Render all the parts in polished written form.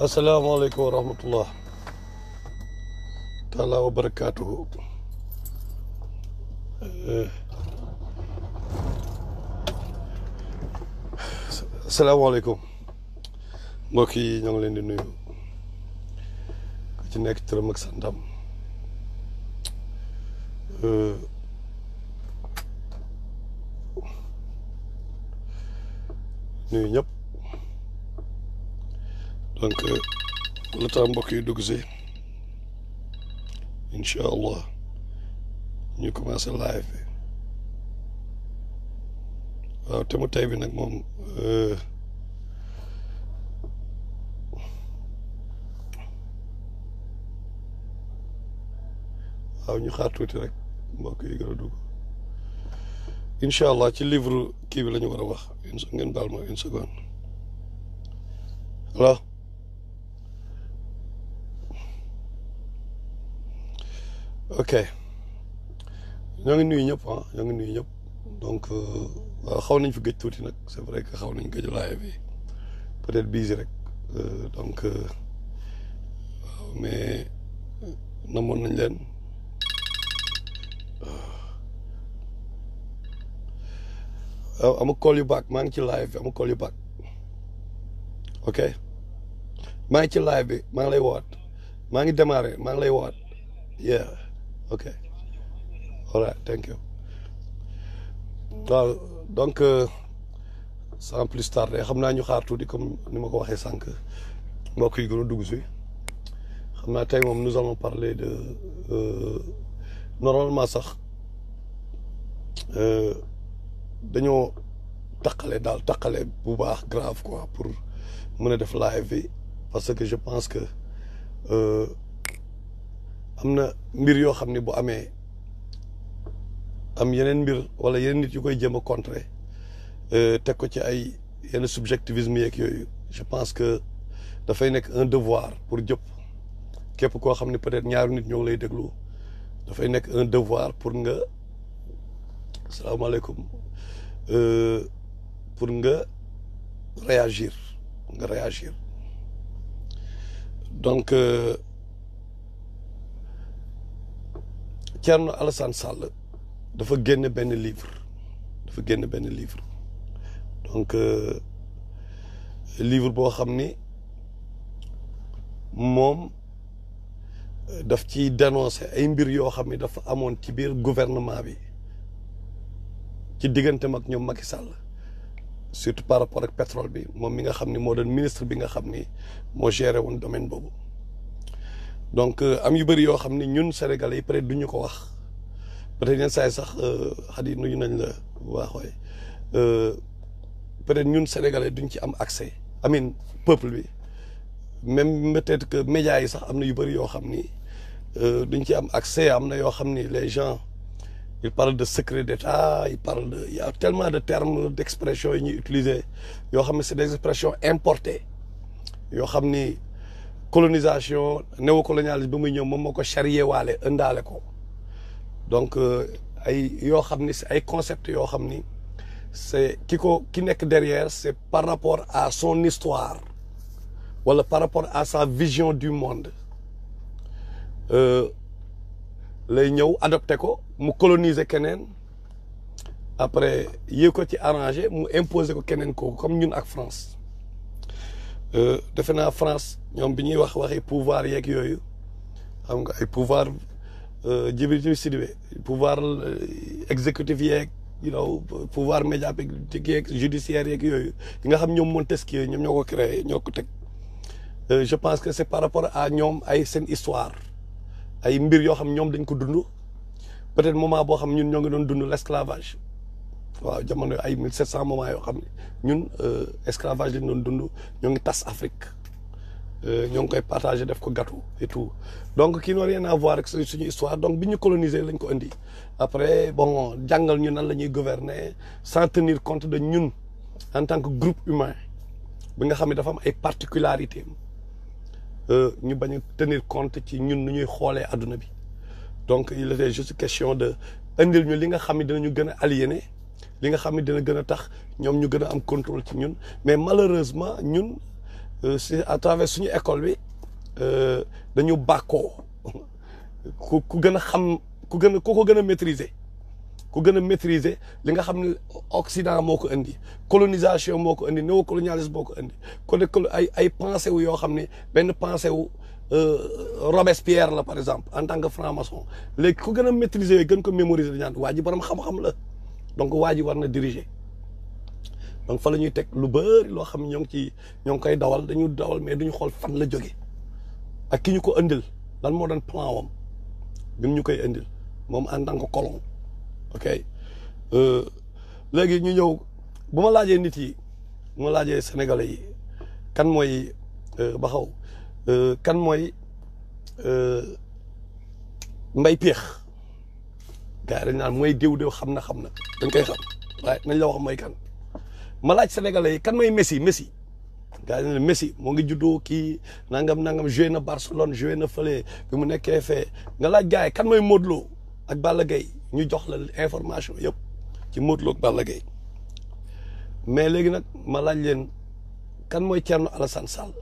asalaamaaleykum wa rahmatullah taala wa barakaatuhu. Asalaamaaleykum mbokk yi ñoo ngi leen di nuyu ku ci nekk turam ak santam. nuyu ñëpp. donc le temps mbokk yi dugg si incha allah ñu commencé live bi waaw te mu tey bi nag moom waaw ñu xaar tuuti rek mbokk yi gën a dugg incha allah ci livre kii bi la ñu war a wax ngeen baal ma une seconde alors ok ñoo ngi nuyu ñëpp ñoo ngi nuyu ñëpp donc waaw xaw nañ fi gëj tuuti nag c'est vrai que xaw nañ gëj laay bi peut-être busy rek donc waaw mais namoon nañ leen ama call you back maa ngi ci live bi ama call you back ok maa ngi ci live bi maa ngi lay woowaat maa ngi démarré maa ngi lay woowaat yeah ok all right thank you waaw donc sans plus tarder xam naa ñu xaar tuuti comme ni ma ko waxee sànq mbokk yi gën a dugg si xam naa tey moom nous allons parler de normalement sax dañoo taqale bu baax grave quoi pour mën a def live bi parce que je pense que am na mbir yoo xam ne bu amee am yeneen mbir wala yeneen nit yu koy jéem a contrer teg ko ci ay yenn subjectivisme yeeg yooyu je pense que dafay nekk un devoir pour jëpp képp koo xam ne peut-être ñaari nit ñoo ngi lay déglu dafay nekk un devoir pour nga asalaamaaleykum pour nga réagir donc Thierno Alassane Sall dafa génn benn livre donc livre boo xam ni moom daf ci dénoncer ay mbir yoo xam ni dafa amoon ci biir gouvernement bi ci digganteem ak ñoom Macky Sall surtout par rapport ak pétrole bi moom mi nga xam ni moo doon ministre bi nga xam ni moo géré woon domaine boobu donc am yu bëri yoo xam ni ñun Sénégalais yi peut-être duñu ko wax peut-être yenn saa yi sax xadi nuyu nañ la bu baax waaye peut-être ñun Sénégalais duñ ci am accès amin peuple bi même peut-être que médias yi sax am na yu bëri yoo xam ni duñ ci am accès am na yoo xam ni les gens ils parlent de secret d'État il y a tellement de termes d'expression yi ñuy utiliser yoo xam ne c'est des expressions importées yoo xam ni colonisation néocolonialisme ba muy ñëw moom moo ko charrié waale ëndaale ko donc ay yoo xam ni c'est ay concepts yoo xam ni c'est ki nekk derrière c'est par rapport à son histoire wala par rapport à sa vision du monde lay ñëw adopté ko mu coloniser keneen après yi ko ci arrangé mu imposer ko keneen kooku comme ñun ak France defe naa France ñoom bi ñuy waxi pouvoir yeeg yooyu xam nga ay pouvoir Djibril Sidibé pouvoir exécutif yeeg pouvoir médiatique yeeg judiciaire yeeg yooyu yi nga xam ñoom Montesquieu ñoom ñoo ko créé ñoo ko teg je pense que c'est par rapport à ñoom ay seen histoire ay mbir yoo xam ñoom dañ ko dund peut-être moment boo xam ñun ñoo ngi doon dund l'esclavage waaw jamono ay 1700 moment yoo xam ne ñun esclavage lañ doon dund ñoo ngi tas Afrique ñoo ngi koy partager def ko gâteau et tout donc qui n'a rien à voir avec suñu histoire donc bi ñu coloniser lañ ko indi après bon jàngal ñu nan la ñuy gouverner sans tenir compte de ñun en tant que groupe humain bi nga xam ne dafa am ay particularités ñu bañ a tenir compte ci ñun nu ñuy xoolee adduna bi donc il était juste question de indil ñu li nga xam ne dinañu gën a aliéné li nga xam ne dina gën a tax ñoom ñu gën a am contrôle ci ñun mais malheureusement ñun c'est à travers suñu école bi dañu bàkkoo ku gën a xam ku ko gën a maîtriser ku gën a maîtriser li nga xam ne Occident moo ko indi colonisation moo ko indi néocolonialisme moo ko indi kon ay pensée wu yoo xam ne benn pensée wu Robespierre la par exemple en tant que franc-maçon léegi ku gën a maîtriser yooyu gën ko mémoriser dañaan waa ji borom xam-xam la donc waa ji war na diriger donc fa la ñuy teg lu bëri loo xam ne ñoo ngi koy dawal dañu dawal mais duñu xool fan la jóge ak ki ñu ko indil lan moo doon plan wam gën ñu koy indil moom en tant que colon ok léegi ñu ñëw bu ma laajee nit yi bu ma laajee sénégalais yi kan mooy Baxaw kan mooy Mbaye Pékh gars yi dañ naan mooy diw xam na dañ koy xam waaye nañ la wax mooy kan ma laaj sénégalais yi kan mooy Messi gars yi dañ ne Messi moo ngi juddoo kii nangam joué na Barcelone joué na fële bi mu nekkee fee nga laaj gars yi kan mooy Modou Lo ak Balla Gaye ñu jox la information yëpp ci Modou Lo ak Balla Gaye mais léegi nag ma laaj leen kan mooy Thierno Alassane Sall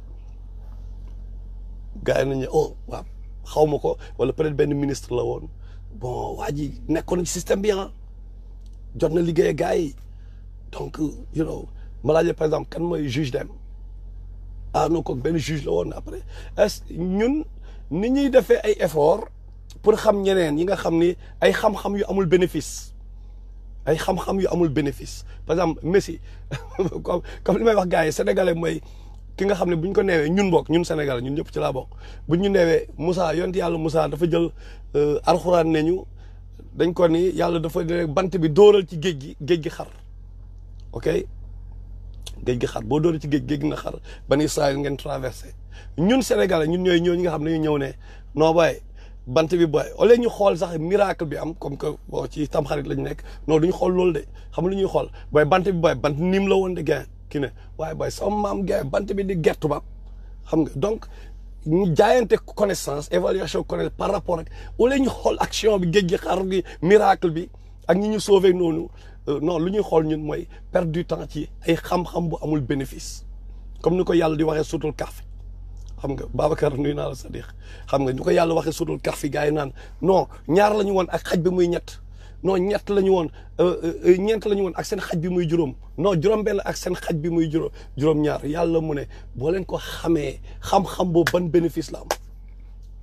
gars yi nañ ne oh waaw xaw ma ko wala peut-être benn ministre la woon bon waa ji nekkoon ci système bi jot na liggéey gars yi donc you know ma laaj par exemple kan mooy juge Dème non ko benn juge la woon après est-ce ñun ni ñuy defee ay effort pour xam ñeneen yi nga xam ni ay xam-xam yu amul bénéfice par exemple Messi comme li may wax gars yi sénégalais mooy ki nga xam ne bu ñu ko neewee ñun bokk ñun sénégalais ñun ñëpp ci laa bokk bu ñu neewee Moussa yonent yàlla Moussa dafa jël alxuraan ne ñu dañ ko ni yàlla dafa bant bi dóoral ci géej gi xar ok géej gi xar boo dóoral ci géej gi na xar ban Israël ngeen traversé ñun sénégalais ñun ñooy ñi nga xam ne ñu ñëw ne non booy bant bi booy au lieu ñu xool sax miracle bi am comme que bon ci tamxarit lañ nekk non duñu xool loolu de xam lu ñuy xool booy bant bi booy bant niim la woon de gain ki ne waaye booy sama maam gain bant bi di gertu ba xam nga donc ñu jaayante connaissance évaluation connaissance par rapport ak au lieu ñu xool action bi géej gi xar gi miracle bi ak ñi ñu sauvé noonu non lu ñuy xool ñun mooy perdre du temps ci ay xam-xam bu amul bénéfice comme ni ko yàlla di waxee suutul Kahf xam nga Babacar nuyu naa la Sadiq xam nga ñu ko yàlla waxee suutul Kahf gars yi naan non ñaar la ñu woon ak xaj bi muy ñett non ñett la ñu woon ñeent la ñu woon ak seen xaj bi muy juróom non juróom-benn ak seen xaj bi muy juróom-ñaar yàlla mu ne boo leen ko xamee xam-xam boobu ban bénéfice la am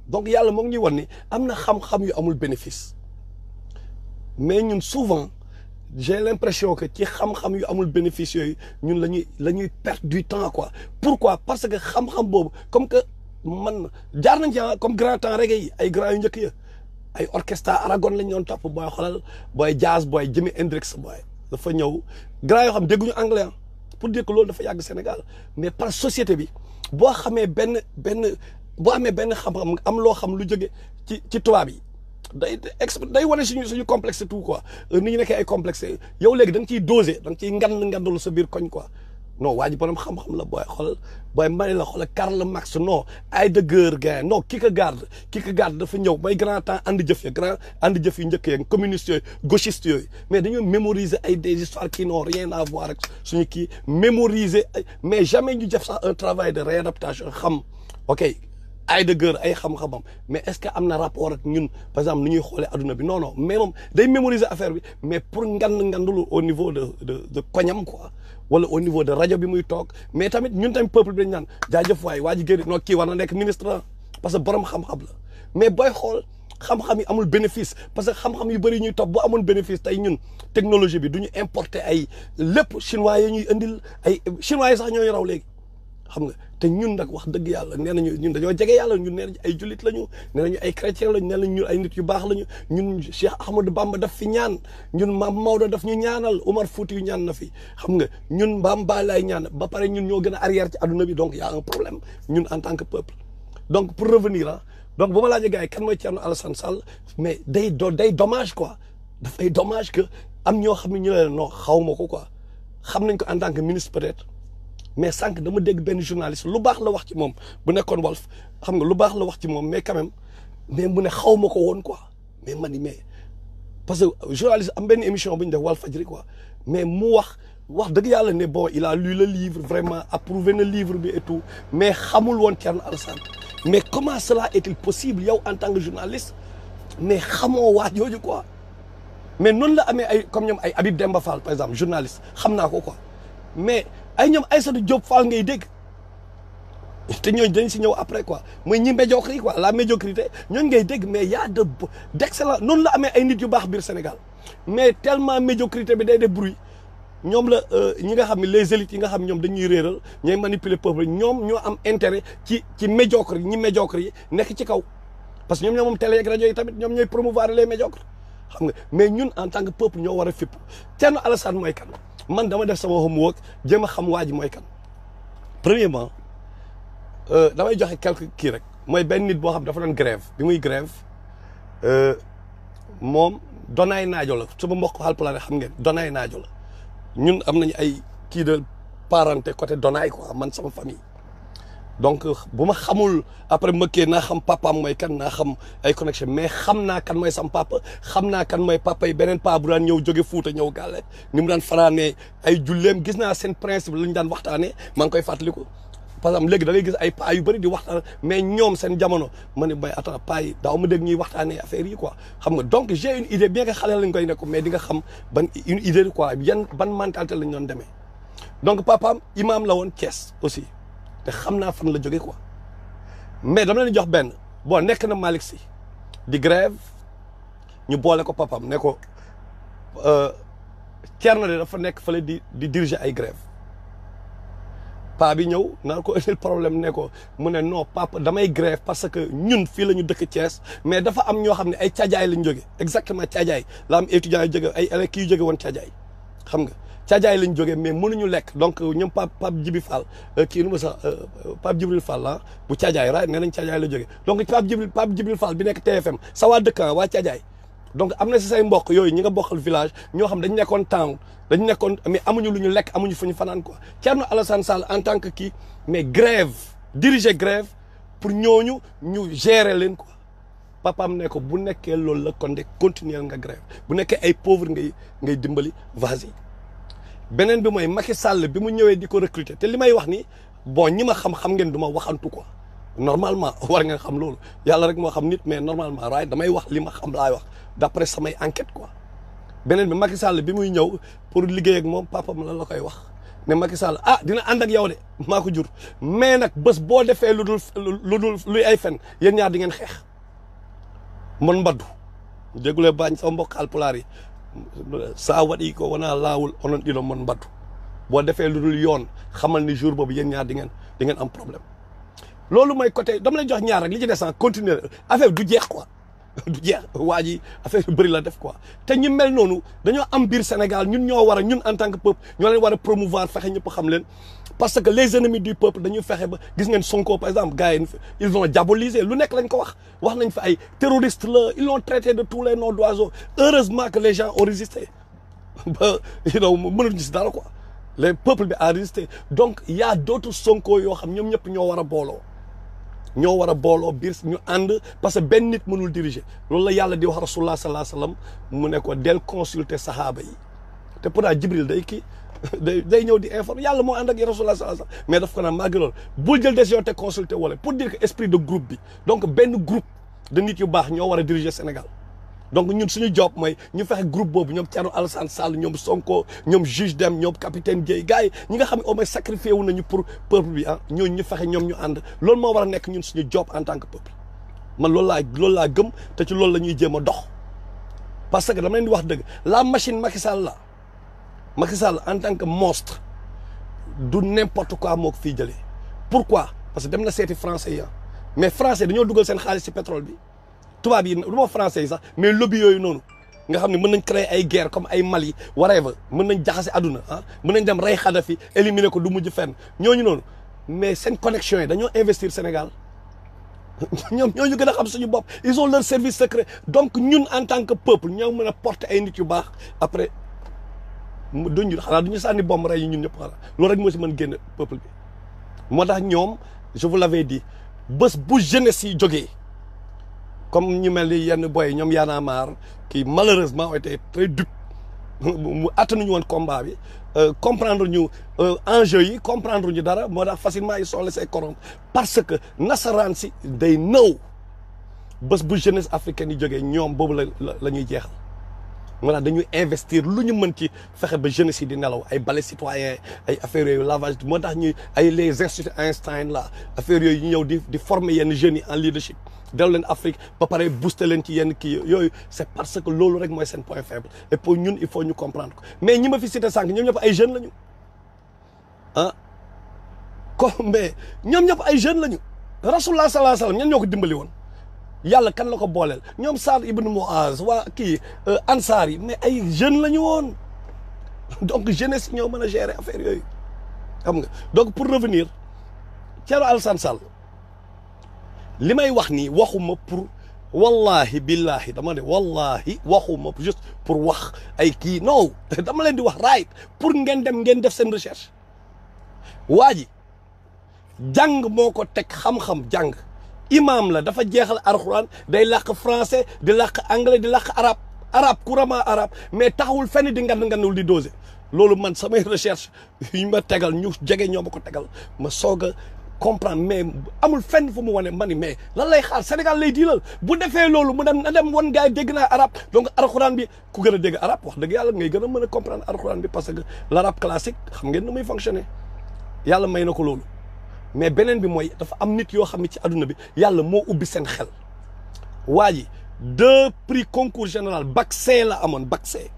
donc yàlla moo ngi ñuy wan ni am na xam-xam yu amul bénéfice mais ñun souvent j'ai l'impression que ci xam-xam yu amul bénéfice yooyu ñun la ñuy perdre du temps quoi pourquoi parce que xam-xam boobu comme que man jaar nañ ci comme grand temps reggae yi ay grand yu njëkk ya ay orchestre Aragon lañ doon topp booy xoolal booy jazz booy Jimi Hendrix booy dafa ñëw grand yoo xam dégguñu anglais pour dire que loolu dafa yàgg Sénégal mais par société bi boo xamee boo amee benn xam-xam am loo xam lu jóge ci tubaab yi day wane suñu complexe tout quoi ni ñu nekkee ay complexe yow léegi da nga ciy dosé da nga ciy ngandul sa biir koñ quoi non waa ji borom xam-xam la booy xoolal booy mari la xoolal Karl Marx non Heidegger gain non Kierkegaard dafa ñëw may grand temps ànd jëf yu njëkk ya communiste yooyu gauchiste yooyu mais dañoo mémoriser ay des histoires qui n'ont rien à voir ak suñu kii mémoriser mais jamais ñu def sax un travail de réadaptation xam ok Heidegger ay xam-xamam mais est-ce que am na rapport ak ñun par exemple ni ñuy xoolee adduna bi non mais moom day mémoriser affaire bi mais pour ngandulu au niveau de koñam quoi wala au niveau de rajo bi muy toog mais tamit ñun tamit peuple bi dañ naan jaajëf waay waa ji génn non kii war na nekk ministre parce que borom xam-xam la mais booy xool xam-xam yi amul bénéfice parce que xam-xam yu bëri ñuy topp bu amul bénéfice tey ñun technologie bi du ñu importer ay lépp chinois yi ñuy indil ay chinois yi sax ñooy raw léegi xam nga te ñun nag wax dëgg yàlla nee nañu ñun dañoo jege yàlla ñun nee nañu ay jullit lañu nee nañu ay chrétien lañu nee nañu ñun ay nit yu baax lañu ñun Cheikh Ahmadou Bamba daf fi ñaan ñun Maam Maodo daf ñu ñaanal Omar Fouti yu ñaan na fi xam nga ñun Mbaam Ba lay ñaan ba pare ñun ñoo gën a arrière ci adduna bi donc y a un problème ñun en tant que peuple donc pour revenir donc bu ma laajee gars yi kan mooy Thierno Alassane Sall mais day dommage quoi dafay dommage que am ñoo xam ne ñu ne non xaw ma ko quoi xam nañ ko en tant que ministre peut-être mais sànq dama dégg benn journaliste lu baax la wax ci moom bu nekkoon Walf xam nga lu baax la wax ci moom mais quand même mais mu ne xaw ma ko woon quoi mais man mais parce que journaliste am benn émission bu ñu def Walf Fadjri quoi mais mu wax wax dëgg yàlla ne bon il a lu le livre vraiment approuvé na livre bi et tout mais xamul woon Thierno Alassane mais comment cela est-il possible yow en tant que journaliste mais xamoo waa jooju quoi mais noonu la amee ay comme ñoom ay Habib Demba Fall par exemple journaliste xam naa ko quoi mais ay ñoom Aïssatou Diop Fall ngay dégg te ñooñu dañ si ñëw après quoi mooy ñi médiocre quoi la médiocrité ñooñu ngay dégg mais y a d'excellent noonu la amee ay nit yu baax biir Sénégal mais tellement médiocrité bi day def bruit ñoom la ñi nga xam ne les élites yi nga xam ñoom dañuy réeral ñooy manipuler peuple ñoom ñoo am intérêt ci médiocre ñi médiocre yi nekk ci kaw parce que ñoom ñoo moom télé ak rajo yi tamit ñoom ñooy promouvoir les médiocres xam nga mais ñun en tant que peuple ñoo war a fipp Thierno Alassane mooy kan man dama def sama homework jéem a xam waa ji mooy kan premièrement damay joxe quelque kii rek mooy benn nit boo xam dafa doon grève bi muy grève moom Donaay Naajo la sama mbokk Haalpulaar xam ngeen Donaay Naajo la ñun am nañu ay kii de parenté côté Donaay quoi man sama famille donc bu ma xamul après mëkkee naa xam papaam mooy kan naa xam ay connexion mais xam naa kan mooy sam papa xam naa kan mooy papa yi beneen paa bu daan ñëw jóge Fuuta ñëw gàlle ni mu daan fanaanee ay julleem gis naa seen principe la ñu daan waxtaanee maa ngi koy fàttaliku par exemple léegi da ngay gis ay paa yu bëri di waxtaan mais ñoom seen jamono ma ne bay attends paa yi daaw ma dégg ñuy waxtaanee affaire yi quoi xam nga donc j'ai une idée bien que xale lañ koy nekk mais di nga xam ban une idée quoi yan ban mentalité lañ doon demee donc papaam imam la woon Thiès aussi te xam naa fan la jógee quoi mais dama leen jox benn bon nekk na Malick Sy di grève ñu boole ko papaam ne ko Thierno de dafa nekk fële di diriger ay grève paa bi ñëw naan ko indil problème ne ko mu ne non papa damay grève parce que ñun fii la ñu dëkk Thiès mais dafa am ñoo xam ne ay caajaay lañ jóge exactement caajaay la am étudiants yu jóge ay élèves kii yu jóge woon caajaay xam nga caajaay lañ jógee mais mënuñu lekk donc ñoom Pape Djibi Fall kii nu ma sax Pape Djibril Fall la bu caajaay raay nee nañ caajaay la jógee donc Pape Djibril Fall bi nekk TFM sa waa dëkk waa caajaay donc am na si say mbokk yooyu ñi nga bokkal village ñoo xam dañu nekkoon town dañu nekkoon mais amuñu lu ñu lekk amuñu fu ñu fanaan quoi Thierno Alassane Sall en tant que kii mais grève diriger grève pour ñooñu ñu gérer leen quoi papaam ne ko bu nekkee loolu la kon de continuer nga grève bu nekkee ay pauvre ngay dimbali vas-y beneen bi mooy Macky Sall bi mu ñëwee di ko recruter te li may wax ni bon ñi ma xam ngeen du ma waxantu quoi normalement war nga xam loolu yàlla rek moo xam nit mais normalement right damay wax li ma xam laay wax d'après samay enquête quoi beneen bi Macky Sall bi muy ñëw pour liggéey ak moom papam lan la koy wax ne Macky Sall ah dina ànd ak yow de maa ko jur mais nag bés boo defee lu dul luy ay fen yéen ñaar di ngeen xeex man mbaddu déggulee bañ sama mbokk Haalpulaar yi saa waɗi ko wonaa laawol onon ɗiɗo mon mbaddu boo defee lu dul yoon xamal ni jour boobu yéen ñaar di ngeen am problème loolu mooy côté dama lay jox ñaar rek li ci des continuer affaire du jeex quoi du jeex waa ji affaire yu bëri la def quoi te ñu mel noonu dañoo am biir Sénégal ñun ñoo war a ñun en tant que peuple ñoo leen war a promouvoir fexe ñëpp xam leen parce que les ennemis du peuple dañuy fexe ba gis ngeen Sonko par exemple gars yi ils ont diabolisé lu nekk lañ ko wax nañ fa ay terroristes la ils l'ont traité de tous les noms d'oiseaux heureusement que les gens ont résisté ba mënuñu si dara quoi le peuple bi a résisté donc il y a d'autres Sonko yoo xam ñoom ñëpp ñoo war a booloo biir ñu ànd parce que benn nit mënul diriger loolu la yàlla di wax rasulullah sallallahu alayhi wasallam mu ne ko del consulter sahaaba yi te pourtant Jibril day kii day ñëw di informer yàlla moo ànd ak rasulullah sallallahu alayhi wasallam mais daf ko naan màgg loolu bul jël décision te consulter wala pour dire que esprit de groupe bi donc benn groupe de nit yu baax ñoo war a diriger Sénégal donc ñun suñu job mooy ñu fexe groupe boobu ñoom Thierno Alassane Sall ñoom Sonko ñoom juge Dème ñoom capitaine Dièye gars yi ñi nga xam ne au moins sacrifié wu nañu pour peuple bi ñooñu ñu fexe ñoom ñu ànd loolu moo war a nekk ñun suñu job en tant que peuple man loolu laa gëm te ci loolu la ñuy jéem a dox parce que dama leen di wax dëgg la machine Macky Sall en tant que monstre du n'importe quoi moo ko fiy jëlee pourquoi parce que dem na seeti français yi mais français dañoo dugal seen xaalis ci pétrole bi tubaab yi du ma français yi sax mais lobby yooyu noonu nga xam ne mën nañ créer ay guerre comme ay Mali whatever mën nañ jaxase àdduna mën nañ dem rey Kadhafi éliminer ko du mujj fenn ñooñu noonu mais seen connexion yi dañoo investir Sénégal ñoom ñooñu gën a xam suñu bopp ils ont leur service secret donc ñun en tant que peuple ñoo mën a porter ay nit yu baax après duñu xanaa duñu sànni bomb rey yi ñun ñëpp xanaa loolu rek moo si mën génn peuple bi moo tax ñoom je vous l'avais dit bés bu jeunesse yi jógee comme ñu mel ni yenn boy ñoom Y'en a marre qui malheureusement ont été très dupes mu attanuñu woon combat bi comprendre ñu enjeu yi comprendre ñu dara moo tax facilement ils sont laissés corrompre parce que nasaraan si day nëw bés bu jeunesse africaine yi jógee ñoom boobu la ñuy jeexal moo tax dañuy investir lu ñu mën ci fexe ba jeunesse yi di nelaw ay balai citoyen ay affaires yooyu lavage moo tax ñuy ay les instituts Einstein là affaires yooyu ñu ñëw di former yenn jeunes yi en leadership dellu leen Afrique ba pare booster leen ci yenn kii yooyu c'est parce que loolu rek mooy seen point faible et pour ñun il faut ñu comprendre ko mais ñi ma fi cité sànq ñoom ñëpp ay jeunes lañu ah comme mais ñoom ñëpp ay jeunes lañu rasulullah sallallahu alayhi wasallam ñan ñoo ko dimbali woon yàlla kan la ko booleel ñoom Saad ibn Muaz waa kii Ansaar yi mais ay jeunes la ñu woon donc jeunesse ñoo mën a gérer affaire yooyu xam nga donc pour revenir Thierno Alassane Sall li may wax nii waxuma pour wallahi billahi dama ne wallahi waxuma juste pour wax ay kii non dama leen di wax right pour ngeen dem ngeen def seen recherche waa ji jàng moo ko teg xam-xam jàng imam la dafa jeexal alxuraan day làkk français di làkk anglais di làkk arabe couramment arabe mais taxawul fenn di ngandul di doser loolu man samay recherche yu ma tegal ñu jege ñoo ma ko tegal ma soog a comprendre mais amul fenn fu mu wane ma ni mais lan lay xaar Sénégal lay diilal bu defee loolu mu dem na dem wan gars yi dégg naa arabe donc alxuraan bi ku gën a dégg arabe wax dëgg yàlla ngay gën a mën a comprendre alxuraan bi parce que l'arabe classique xam ngeen nu muy fonctionner yàlla may na ko loolu mais beneen bi mooy dafa am nit yoo xam ne ci adduna bi yàlla moo ubbi seen xel waa ji 2 prix concours général bac C la amoon bac C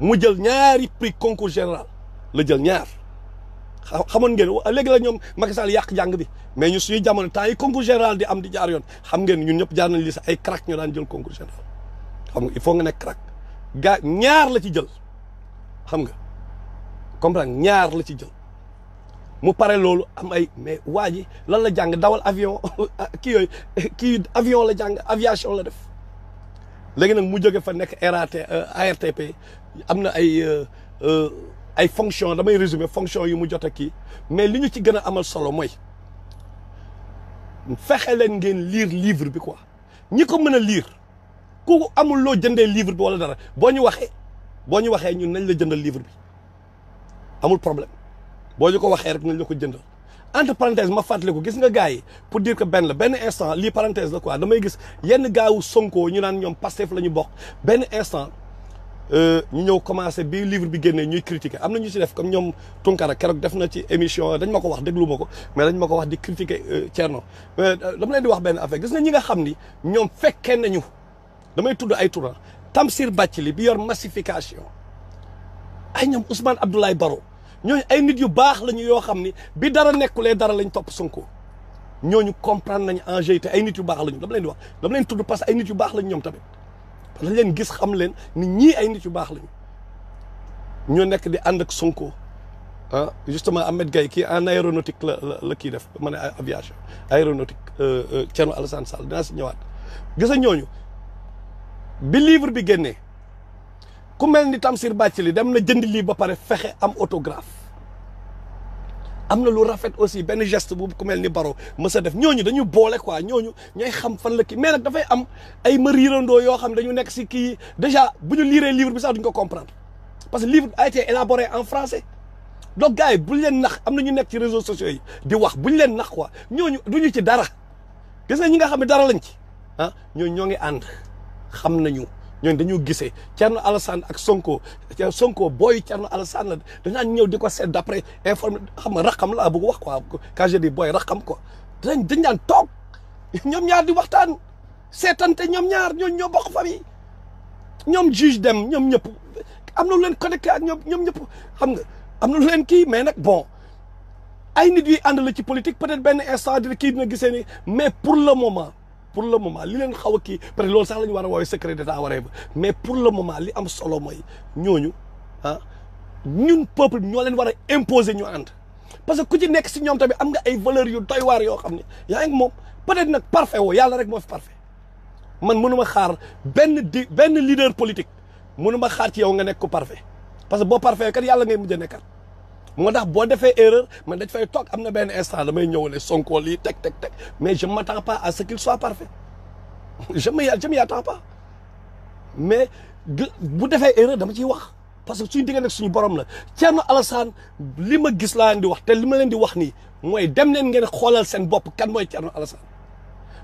mu jël ñaari prix concours général la jël ñaar xamoon ngeen léegi la ñoom Macky Sall yàq jàng bi mais ñu suñuy jamono temps yi concours général di am di jaar yoon xam ngeen ñun ñëpp jaar nañ li sax ay crack ñoo daan jël concours général xam nga il faut nga nekk crack gaa ñaar la ci jël xam nga comprendre ñaar la ci jël mu pare loolu am ay mais waa ji lan la jàng dawal avion kii yooyu kii avion la jàng aviation la def léegi nag mu jóge fa nekk ARTP am na ay fonction damay résumer fonction yu mu jot a kii mais li ñu ci gën a amal solo mooy fexe leen ngeen lire livre bi quoi ñi ko mën a lire ku amul loo jëndee livre bi wala dara boo ñu waxee ñun nañ la jëndal livre bi amul problème boo ñu ko waxee rek nañ la ko jëndal entre parenthèse ma fàttali ko gis nga gars yi pour dire que benn instant lii parenthèse la quoi damay gis yenn gars wu Sonko ñu naan ñoom Pastef la ñu bokk benn instant ñu ñëw commencé bi livre bi génnee ñuy critiquer am na ñu ci def comme ñoom Tunkara keroog def na ci émission dañ ma ko wax déglu ma ko mais dañ ma ko wax di critiquer Thierno dama leen di wax benn affaire gis nga ñi nga xam ni ñoom fekkee nañu damay tudd ay turan Tamsir Bathily bi yor massification ay ñoom Ousmane Abdoulaye Baro ñooñu ay nit yu baax lañu yoo xam ni bi dara nekkulee dara lañ topp Sonko ñooñu comprendre nañu enjeu yi te ay nit yu baax lañu dama leen di wax dama leen tudd parce que ay nit yu baax lañ ñoom tamit dañ leen gis xam leen ni ñii ay nit yu baax lañu ñoo nekk di ànd ak Sonko ah justement Ahmed Gaye kii en aéronautique la kii def ma ne aviation aéronautique Thierno Alassane Sall dinaa si ñëwaat gis nga ñooñu bi livre bi génnee ku mel ni Tamsir Bathily dem na jënd lii ba pare fexe am autographe am na lu rafet aussi benn geste bu ku mel ni Baro mës a def ñooñu dañu boole quoi ñooñu ñooy xam fan la kii mais nag dafay am ay ma riirandoo yoo xam ne dañu nekk si kii déjà bu ñu liiree livre bi sax duñ ko comprendre parce que livre a été élaboré en français donc gars yi buñ leen nax am na ñu nekk ci réseaux sociaux yi di wax buñ leen nax quoi ñooñu duñu ci dara gis nga ñi nga xam ne dara lañ ci ah ñooñu ñoo ngi ànd xam nañu ñooñu dañoo gisee Thierno Alassane ak Sonko booy Thierno Alassane la dañaa ñëw di ko seet d'après informé xam nga raqam laa bëgg wax quoi quand je dis booy raqam quoi dañ daan toog ñoom ñaar di waxtaan seetante ñoom ñaar ñooñu ñoo bokk famille ñoom juge dem ñoom ñëpp am na lu leen connecté ak ñoom ñëpp xam nga am na lu leen kii mais nag bon ay nit yuy ànd la ci politique peut-être benn instant dina kii dina gisee ni mais pour le moment li leen xaw a kii peut-être loolu sax la ñu war a woowee secret d'état waree ba mais pour le moment li am solo mooy ñooñu ah ñun peuple ñoo leen war a imposer ñu ànd parce que ku ci nekk si ñoom tamit am nga ay valeurs yu doy waar yoo xam ne yaa ngi moom peut-être nag parfait woo yàlla rek moo fi parfait man mënuma xaar benn leader politique mënuma xaar ci yow nga nekk ko parfait parce que boo parfait kat yàlla ngay mujj a nekkat moo tax boo defee erreur man dañ fay toog am na benn instant damay ñëwale Sonko lii teg mais je m'attends pas à ce qu'il soit parfait je m'y attends pas mais bu defee erreur dama ciy wax parce que suñu diggante ak suñu borom la Thierno Alassane li ma gis laa leen di wax te li ma leen di wax nii mooy dem leen ngeen xoolal seen bopp kan mooy Thierno Alassane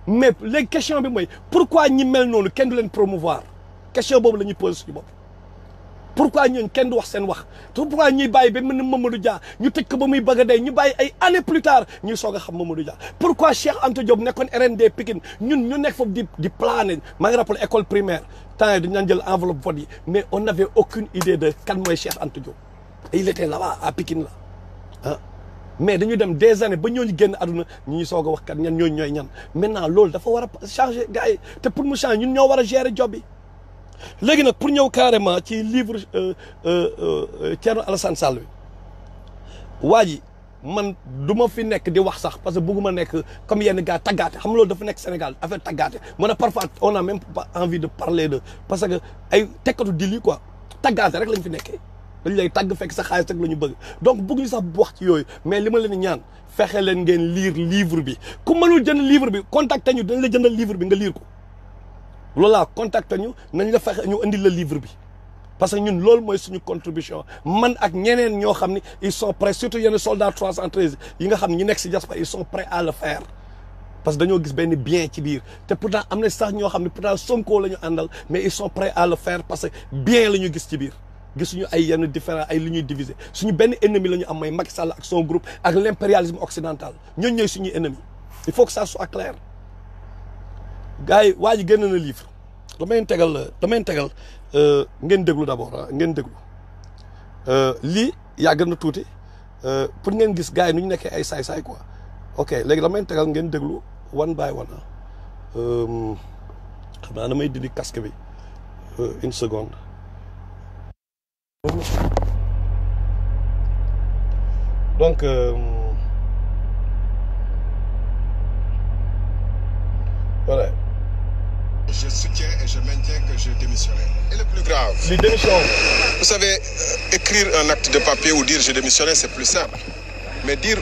mais léegi question bi mooy pourquoi ñi mel noonu kenn du leen promouvoir question boobu la ñuy posé suñu bopp. pourquoi ñooñu kenn du wax seen wax pourquoi ñuy bàyyi ba mel ni Mamadou Dia ñu tëj ko ba muy bëgg a dee ñu bàyyi ay années plus tard ñuy soog a xam Mamadou Dia pourquoi Cheikh Anta Diop nekkoon RND Pikine ñun ñu nekk foofu di plané maa ngi rappelé école primaire temps yi dañu daan jël enveloppe vote yi mais on n'avait aucune idée de kan mooy Cheikh Anta Diop et il était là-bas à Pikine la ah mais dañu dem des années ba ñooñu génn àdduna ñu ñu soog a wax kat ñan ñooñu ñooy ñan maintenant loolu dafa war a changer gars yi te pour mu changer ñun ñoo war a gérer job bi. léegi nag pour ñëw carrément ci livre Thierno Alassane Sall bi waa ji man du ma fi nekk di wax sax parce que bëgguma nekk comme yenn gars taggaate xam nga loolu dafa nekk Sénégal affaire taggaate man a parfois on a même pas envie de parler de parce que ay tekkatu di lii quoi taggaate rek lañ fi nekkee dañ lay tagg fekk sa xaalis rek la ñu bëgg donc bëgguñu sax wax ci yooyu mais li ma leen ñaan fexe leen ngeen lire livre bi ku mënul jënd livre bi contacté ñu dañ la jëndal livre bi nga lire ko loolu laa contacté ñu nañ la fexe ñu indi la livre bi parce que ñun loolu mooy suñu contribution man ak ñeneen ñoo xam ne ils sont prêts surtout yenn soldats 313 yi nga xam ne ñu nekk si diaspora ils sont prêts à le faire parce que dañoo gis benn bien ci biir te pourtant am na sax ñoo xam ne pourtant Sonko la ñu àndal mais ils sont prêts à le faire parce que bien la ñu gis ci biir gisuñu ay yenn différents ay li ñuy diviser suñu benn ennemi la ñu am mooy Macky Sall ak son groupe ak l'impérialisme occidental ñooñu ñooy suñuy ennemi il faut que ça soit clair. gars yi waa ji génn na livre damay tegal ngeen déglu d'abord ngeen déglu lii yàgg na tuuti pour ngeen gis gars yi nu ñu nekkee ay saay-saay quoi ok léegi damay tegal ngeen déglu one by one xam naa damay dindi casque bi une seconde donc voilà. Je soutiens et je maintiens que je démissionnerai. Et le plus grave, Les démissions. vous savez, écrire un acte de papier ou dire je démissionnerai, c'est plus simple. Mais dire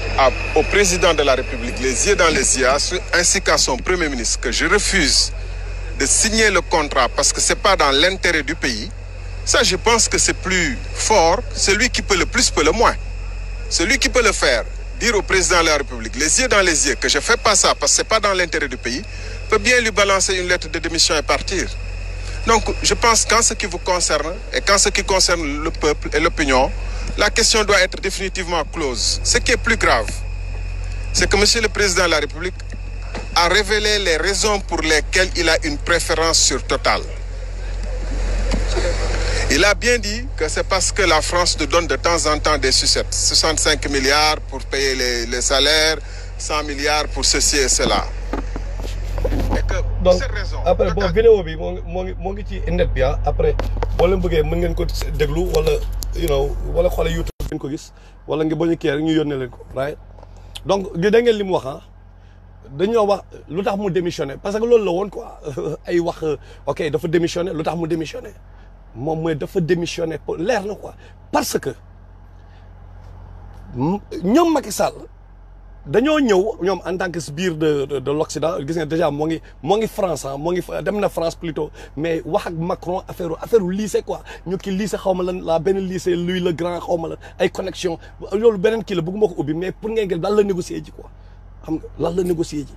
au président de la République, les yeux dans les yeux, ainsi qu'à son Premier ministre, que je refuse de signer le contrat parce que ce n'est pas dans l'intérêt du pays, ça je pense que c'est plus fort. Celui qui peut le plus peut le moins. Celui qui peut le faire, dire au président de la République, les yeux dans les yeux, que je ne fais pas ça parce que ce n'est pas dans l'intérêt du pays, peut bien lui balancer une lettre de démission et partir. Donc, je pense qu'en ce qui vous concerne et qu'en ce qui concerne le peuple et l'opinion, la question doit être définitivement close. Ce qui est plus grave, c'est que M. le Président de la République a révélé les raisons pour lesquelles il a une préférence sur Total. Il a bien dit que c'est parce que la France te donne de temps en temps des sucettes. 65 milliards pour payer les salaires, 100 milliards pour ceci et cela. Donc après bon vidéo bi moo ngi ci net bi après boo leen bëggee mën ngeen ko déglu wala wala xoole YouTube ngeen ko gis wala nga bañ a kii rek ñu yónnee leen ko right donc da ngeen li mu wax dañoo wax lu tax mu démissionné parce que loolu la woon quoi ay wax ok dafa démissionné lu tax mu démissionné moom mooy dafa démissionné leer na quoi parce que ñoom Macky Sall dañoo ñëw ñoom en tant que sbire de l'Occident gis nga déjà moo ngi France moo ngi dem na France plutôt mais wax ak Macron affaire lycée quoi ñu ki lycée xaw ma lan la benn lycée Louis le Grand xaw ma lan ay connexion loolu beneen kii la bëgguma ko ubbi mais pour ngeen gën lan la négocier ji quoi xam nga lan la négocier ji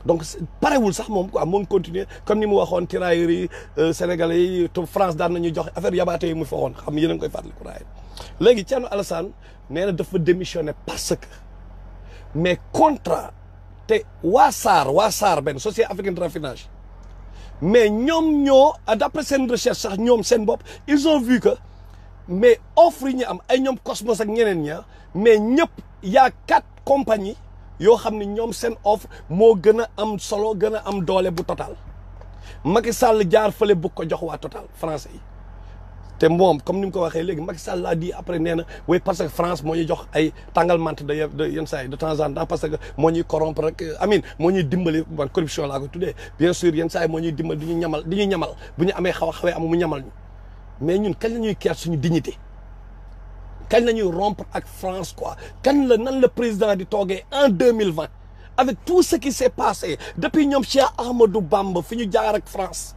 donc parewul sax moom quoi moo ngi continuer comme ni mu waxoon tirailleurs yi sénégalais yi te France daan nañu jox affaire yabaate yi mu fa waxoon xam yéen a ngi koy fàttali ko léegi Thierno Alassane nee na dafa démissionné parce que mais contrat te waa SAR benn société africaine de raffinage mais ñoom ñoo d'après seen recherche sax ñoom seen bopp ils ont vu que mais offre yi ñu am ay ñoom Cosmos ak ñeneen ña mais ñëpp y a 4 compagnies yoo xam ne ñoom seen offre moo gën a am solo gën a am doole bu Total Macky Sall jaar fële bu ko jox waa Total français yi te moom comme ni mu ko waxee léegi Macky Sall laa di après nee na oui parce que France moo ñuy jox ay tàngalmante de yenn saa yi de temps en temps parce que moo ñuy corrompre rek amin moo ñuy dimbali man corruption laa ko tuddee bien sûr yenn saa yi moo ñuy dimbali di ñuy ñamal bu ñu amee xawee am mu ñamal ñu mais ñun kañ la ñuy keer suñu dignité kañ la ñuy rompre ak France quoi kañ la nan la président di toogee en 2020 avec tout ce qui s'est passé depuis ñoom Cheikh Ahmadou Bamba fi ñu jaar ak France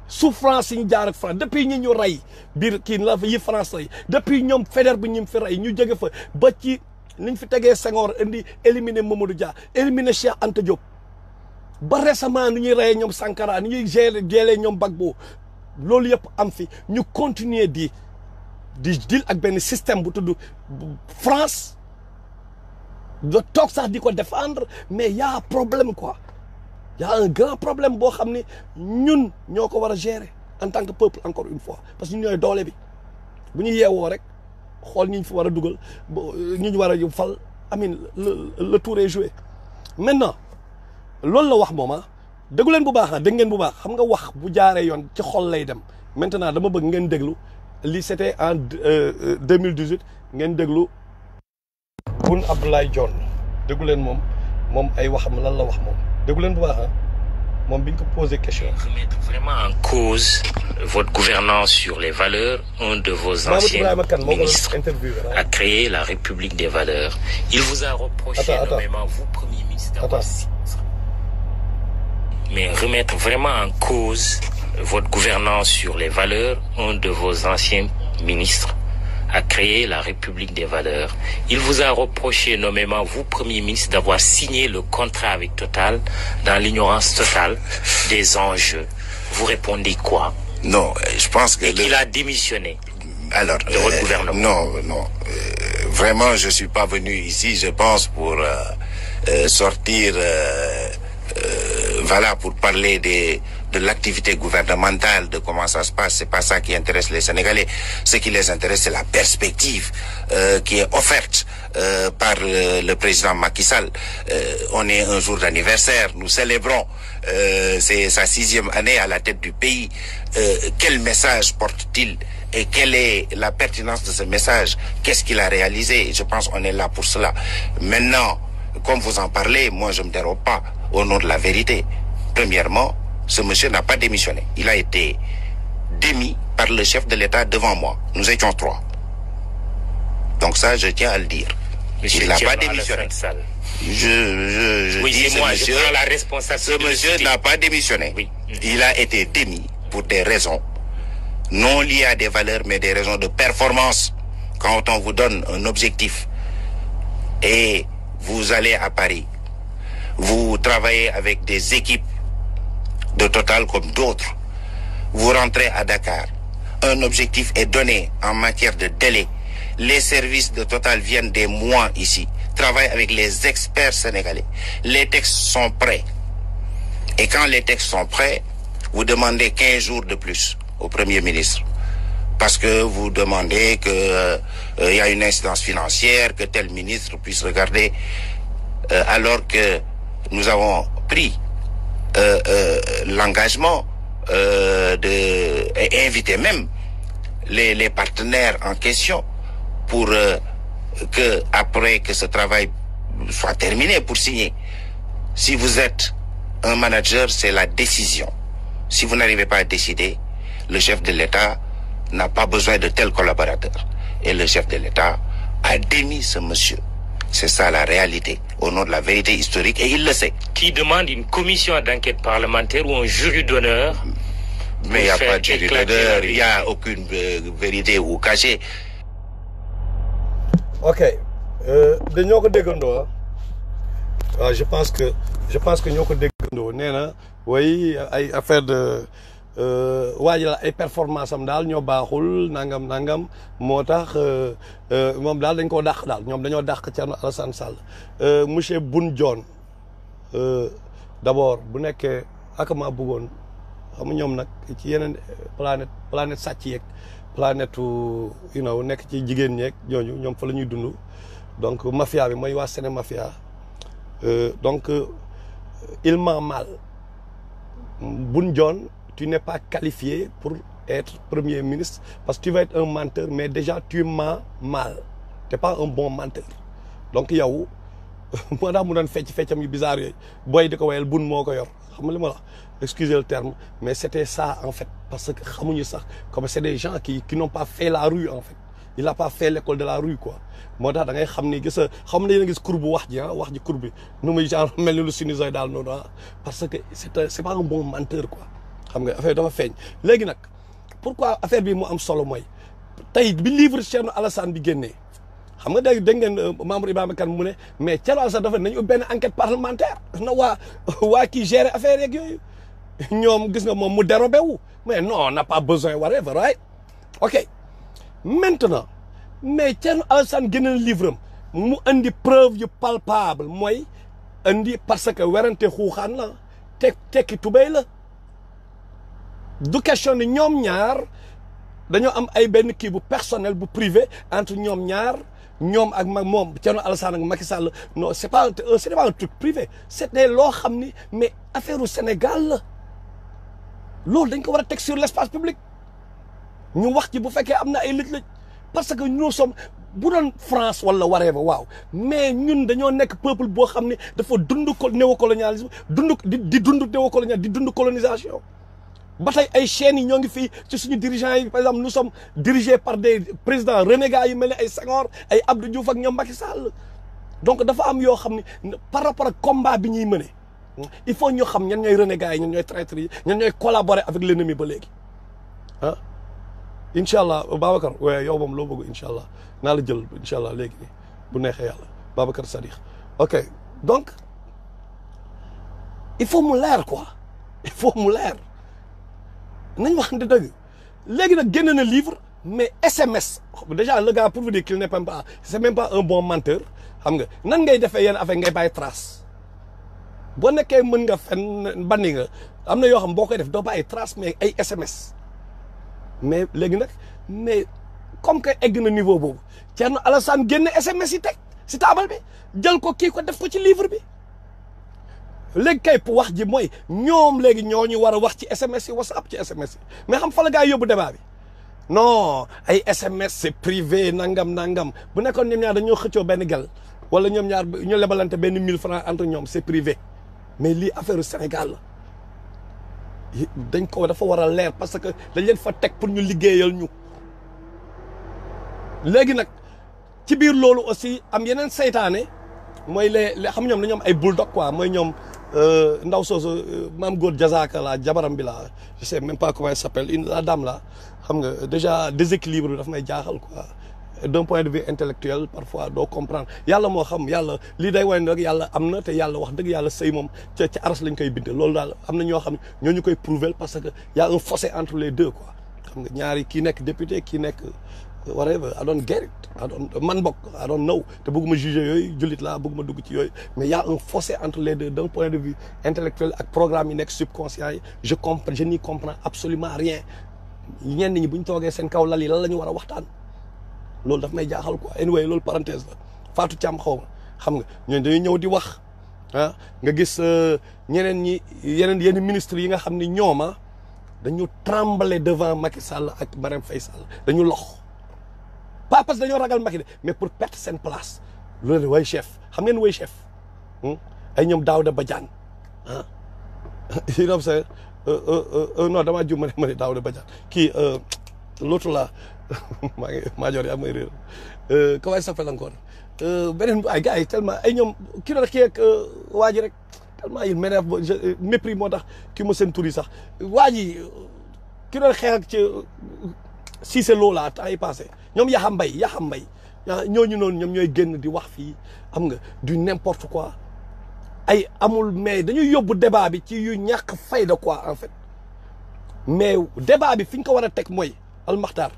souffrance yi ñu jaar ak France depuis ñi ñu rey biir kii la yi France rey depuis ñoom Faidherbe bi ñu fi rey ñu jóge fa ba ci niñ fi tegee Senghor indi éliminer Mamadou Dia éliminer Cheikh Anta Diop ba récemment ni ñuy reyee ñoom Sankara ni ñuy gérer ñoom Gbagbo loolu yëpp am fi ñu continuer di deal ak benn système bu tudd France de toog sax di ko défendre mais y a problème quoi y a un grand problème boo xam ni ñun ñoo ko war a gérer en tant que peuple encore une fois parce que ñun ñooy doole bi bu ñu yeewoo rek xool ñi ñu fi war a dugal ñi ñu war a fal amin le tour est joué maintenant loolu la wax moom ah déggu leen bu baax dégg ngeen bu baax xam nga wax bu jaaree yoon ci xol lay dem maintenant dama bëgg ngeen déglu lii c'était en 2018 ngeen déglu Boun Abdallah Dionne déggu leen moom ay waxam lan la wax moom déggu leen bu baax moom bi ñu ko posé question. Remettre vraiment en cause votre gouvernance sur les valeurs. Un de vos anciens ministres a créé la République des valeurs. Il vous a reproché nommément, vous, Premier ministre, mais remettre vraiment en cause votre gouvernance sur les valeurs. Un de vos anciens ministres a créé la République des valeurs. Il vous a reproché nommément, vous, Premier ministre, d'avoir signé le contrat avec Total dans l'ignorance totale des enjeux. Vous répondez quoi? Non, je pense que... Et qu'il a démissionné alors, de votre gouvernement. Non. Vraiment, je suis pas venu ici, je pense, pour sortir... voilà, pour parler de l'activité gouvernementale, de comment ça se passe. C'est pas ça qui intéresse les Sénégalais. Ce qui les intéresse, c'est la perspective qui est offerte par le président Macky Sall. On est un jour d'anniversaire, nous célébrons. C'est sa 6e année à la tête du pays. Quel message porte-t-il et quelle est la pertinence de ce message? Qu'est-ce qu'il a réalisé? Je pense qu'on est là pour cela. Maintenant, comme vous en parlez, moi je me dérobe pas au nom de la vérité. Premièrement, ce monsieur n'a pas démissionné. Il a été démis par le chef de l'État devant moi. Nous étions 3. Donc ça, je tiens à le dire. Monsieur il n'a pas démissionné. Je oui, dis c'est moi, monsieur, je prends la responsabilité. Ce monsieur n'a pas démissionné. Oui. Il a été démis pour des raisons non liées à des valeurs, mais des raisons de performance. Quand on vous donne un objectif et vous allez à Paris, vous travaillez avec des équipes de Total comme d'autres, vous rentrez à Dakar, un objectif est donné en matière de délai. Les services de Total viennent des mois ici, travaillent avec les experts sénégalais. Les textes sont prêts. Et quand les textes sont prêts, vous demandez 15 jours de plus au Premier ministre. Parce que vous demandez que y a une incidence financière, que tel ministre puisse regarder, alors que nous avons pris l'engagement et invité même les partenaires en question pour que après que ce travail soit terminé pour signer. Si vous êtes un manager, c'est la décision. Si vous n'arrivez pas à décider, le chef de l'État n'a pas besoin de tels collaborateurs. Et le chef de l'État a démis ce monsieur. C'est ça la réalité, au nom de la vérité historique, et il le sait. Qui demande une commission d'enquête parlementaire ou un jury d'honneur? Mais il n'y a pas de jury d'honneur, il n'y a aucune vérité ou cachée. Ok, dañoo ko déggandoo waaw je pense que ñoo ko déggandoo nee na way ay affaire de waaj la ay performance am daal ñoo baaxul nangam moo tax moom daal dañ koo dàq daal ñoom dañoo dàq Thierno Alassane Sall monsieur Boun Dionne d'abord bu nekkee ak maa bëggoon xam nga ñoom nag ci yeneen planète sàcc yeeg planète nekk ci jigéen ñeeg ñooñu ñoom fa la ñuy dund donc mafia bi mooy waa Séné mafia donc il ment mal Boun Dionne tu n'es pas qualifié pour être premier ministre parce que tu vas être un menteur mais déjà tu mens mal t'es pas un bon menteur donc yow moo tax mu doon feccam yu bizarre yooyu booy di ko wayal bun moo ko yor xam nga li ma la excusez le terme mais c'était ça en fait parce que xamuñu sax comme c'est des gens qui n'ont pas fait la rue en fait il a pas fait l'école de la rue quoi moo tax da ngay xam ni gis xam na yéen a gis courbe wax ji courbe bi nu muy genre mel ni lu sinusoïdal noonu parce que c'est pas un bon menteur quoi xam nga affaire dafa feeñ léegi nag pourquoi affaire bi mu am solo mooy tey bi livre Thierno Alassane bi génnee xam nga dégg ngeen membre Ibrahima Kane mu ne mais Thierno Alassane dafa nañu benn enquête parlementaire na waa kii gérer affaire yeeg yooyu ñoom gis nga moom mu dérobé wu mais non on n'a pas besoin whatever right ok maintenant mais Thierno Alassane génne na livre am mu andi preuve yu palpable mooy andi parce que werante xuuxaan la tekki tubéy la du question ni ñoom ñaar dañoo am ay benn kii bu personnel bu privé entre ñoom ñaar ñoom ak moom Thierno Alassane ak Macky Sall non c'est pas un truc privé c'était loo xam ni mais affaire u Sénégal la loolu dañ ko war a teg sur l'espace public ñu wax ci bu fekkee am na ay lëj-lëj parce que nous sommes bu doon France wala whatever waaw mais ñun dañoo nekk peuple boo xam ne dafa dund néocolonialisme di dund néocolonial di dund colonisation ba tey ay chaînes yi ñoo ngi fii ci suñu dirigeants yi par exemple nous sommes dirigés par des présidents renégats yu mel ni ay Senghor ay Abdou Diouf ak ñoom Macky Sall donc dafa am yoo xam ne par rapport ak combat bi ñuy mëne il faut ñu xam ñan ñooy renégats yi ñan ñooy traîtres yi ñan ñooy collaborer avec l'ennemi ba léegi ah incha allah Babacar waaye yow moom loo bëgg incha allah naa la jël incha allah léegi nii bu neexee yàlla Babacar Sadikh ok donc il faut mu leer quoi il faut mu leer nañ wax de dëgg léegi nag génn na livre mais SMS déjà le gars pour vous dire qu'il n'est même pas c'est même pas un bon menteur xam nga nan ngay defee yenn affaire ngay bàyyi trace boo nekkee mën nga fen bandi nga am na yoo xam boo koy def doo bàyyi trace mais ay SMS mais léegi nag mais comme que egg na niveau boobu Thierno Alassane génne SMS yi teg si taabal bi jël ko kii ko def ko ci livre bi léegi kay pour wax ji mooy ñoom léegi ñoo ñu war a wax ci SMS yi WhatsApp ci SMS yi mais xam fa la gaa yóbbu débat bi non ay SMS c'est privé nangam bu nekkoon ñoom ñaar dañoo xëccoo benn gel wala ñoom ñaar ñu lebalante benn 1000 francs entre ñoom c'est privé mais lii affaire u Sénégal la dañ ko dafa war a leer parce que dañ leen fa teg pour ñu liggéeyal ñu léegi nag ci biir loolu aussi am yeneen saytaane mooy les xam ñoom dañoo am ay bulldog quoi mooy ñoom ndaw soosu maam góor Jazaka la jabaram bi la je sais même pas comment elle s'appelle la dame là xam nga déjà déséquilibre bi daf may jaaxal quoi d'un point de vue intellectuel parfois doo comprendre yàlla moo xam yàlla lii day wane rek yàlla am na te yàlla wax dëgg yàlla sëy moom ca aras lañ koy binde loolu daal am na ñoo xam ne ñoo ñu koy prouver parce que y a un fossé entre les deux quoi xam nga ñaari kii nekk député kii nekk whatever I don't get it man bokk I don't know te bëgguma juger yooyu jullit laa bëgguma dugg ci yooyu mais y a un fossé entre les deux d'un point de vue intellectuel ak programme yi nekk subconscient yi je n'y comprends absolument rien ñenn ñi bu ñu toogee seen kaw lal yi lan la ñu war a waxtaan loolu daf may jaaxal quoi anyway loolu parenthèse la Fatou Thiam xaw ma xam nga ñooñu dañuy ñëw di wax ah nga gis ñeneen ñi yenn ministres yi nga xam ni ñooma dañu trembler devant Macky Sall ak Marème Faye Sall dañu lox pas parce que dañoo ragal Macky de mais pour perdre seen place loolu way chef xam ngeen way chef ay ñoom Daouda Badiane ah you know say non damaa jum ma ne Daouda Badiane kii l'autre là maa joor yi am may réer comment il s'appelle encore beneen ay gars yi tellement ay ñoom kii doon kii ak waa ji rek tellement il m'énerve mépris moo tax kii ma seen tur yi sax waa ji kii doon xeex ak ci Cissé Lo la temps yi passé ñoom Yaxa Mbaye ñooñu noonu ñoom ñooy génn di wax fii xam nga du n'importe quoi ay amul mais dañuy yóbbu débat bi ci yu ñàkk fayda quoi en fait mais débat bi fi ñu ko war a teg mooy almaxtaar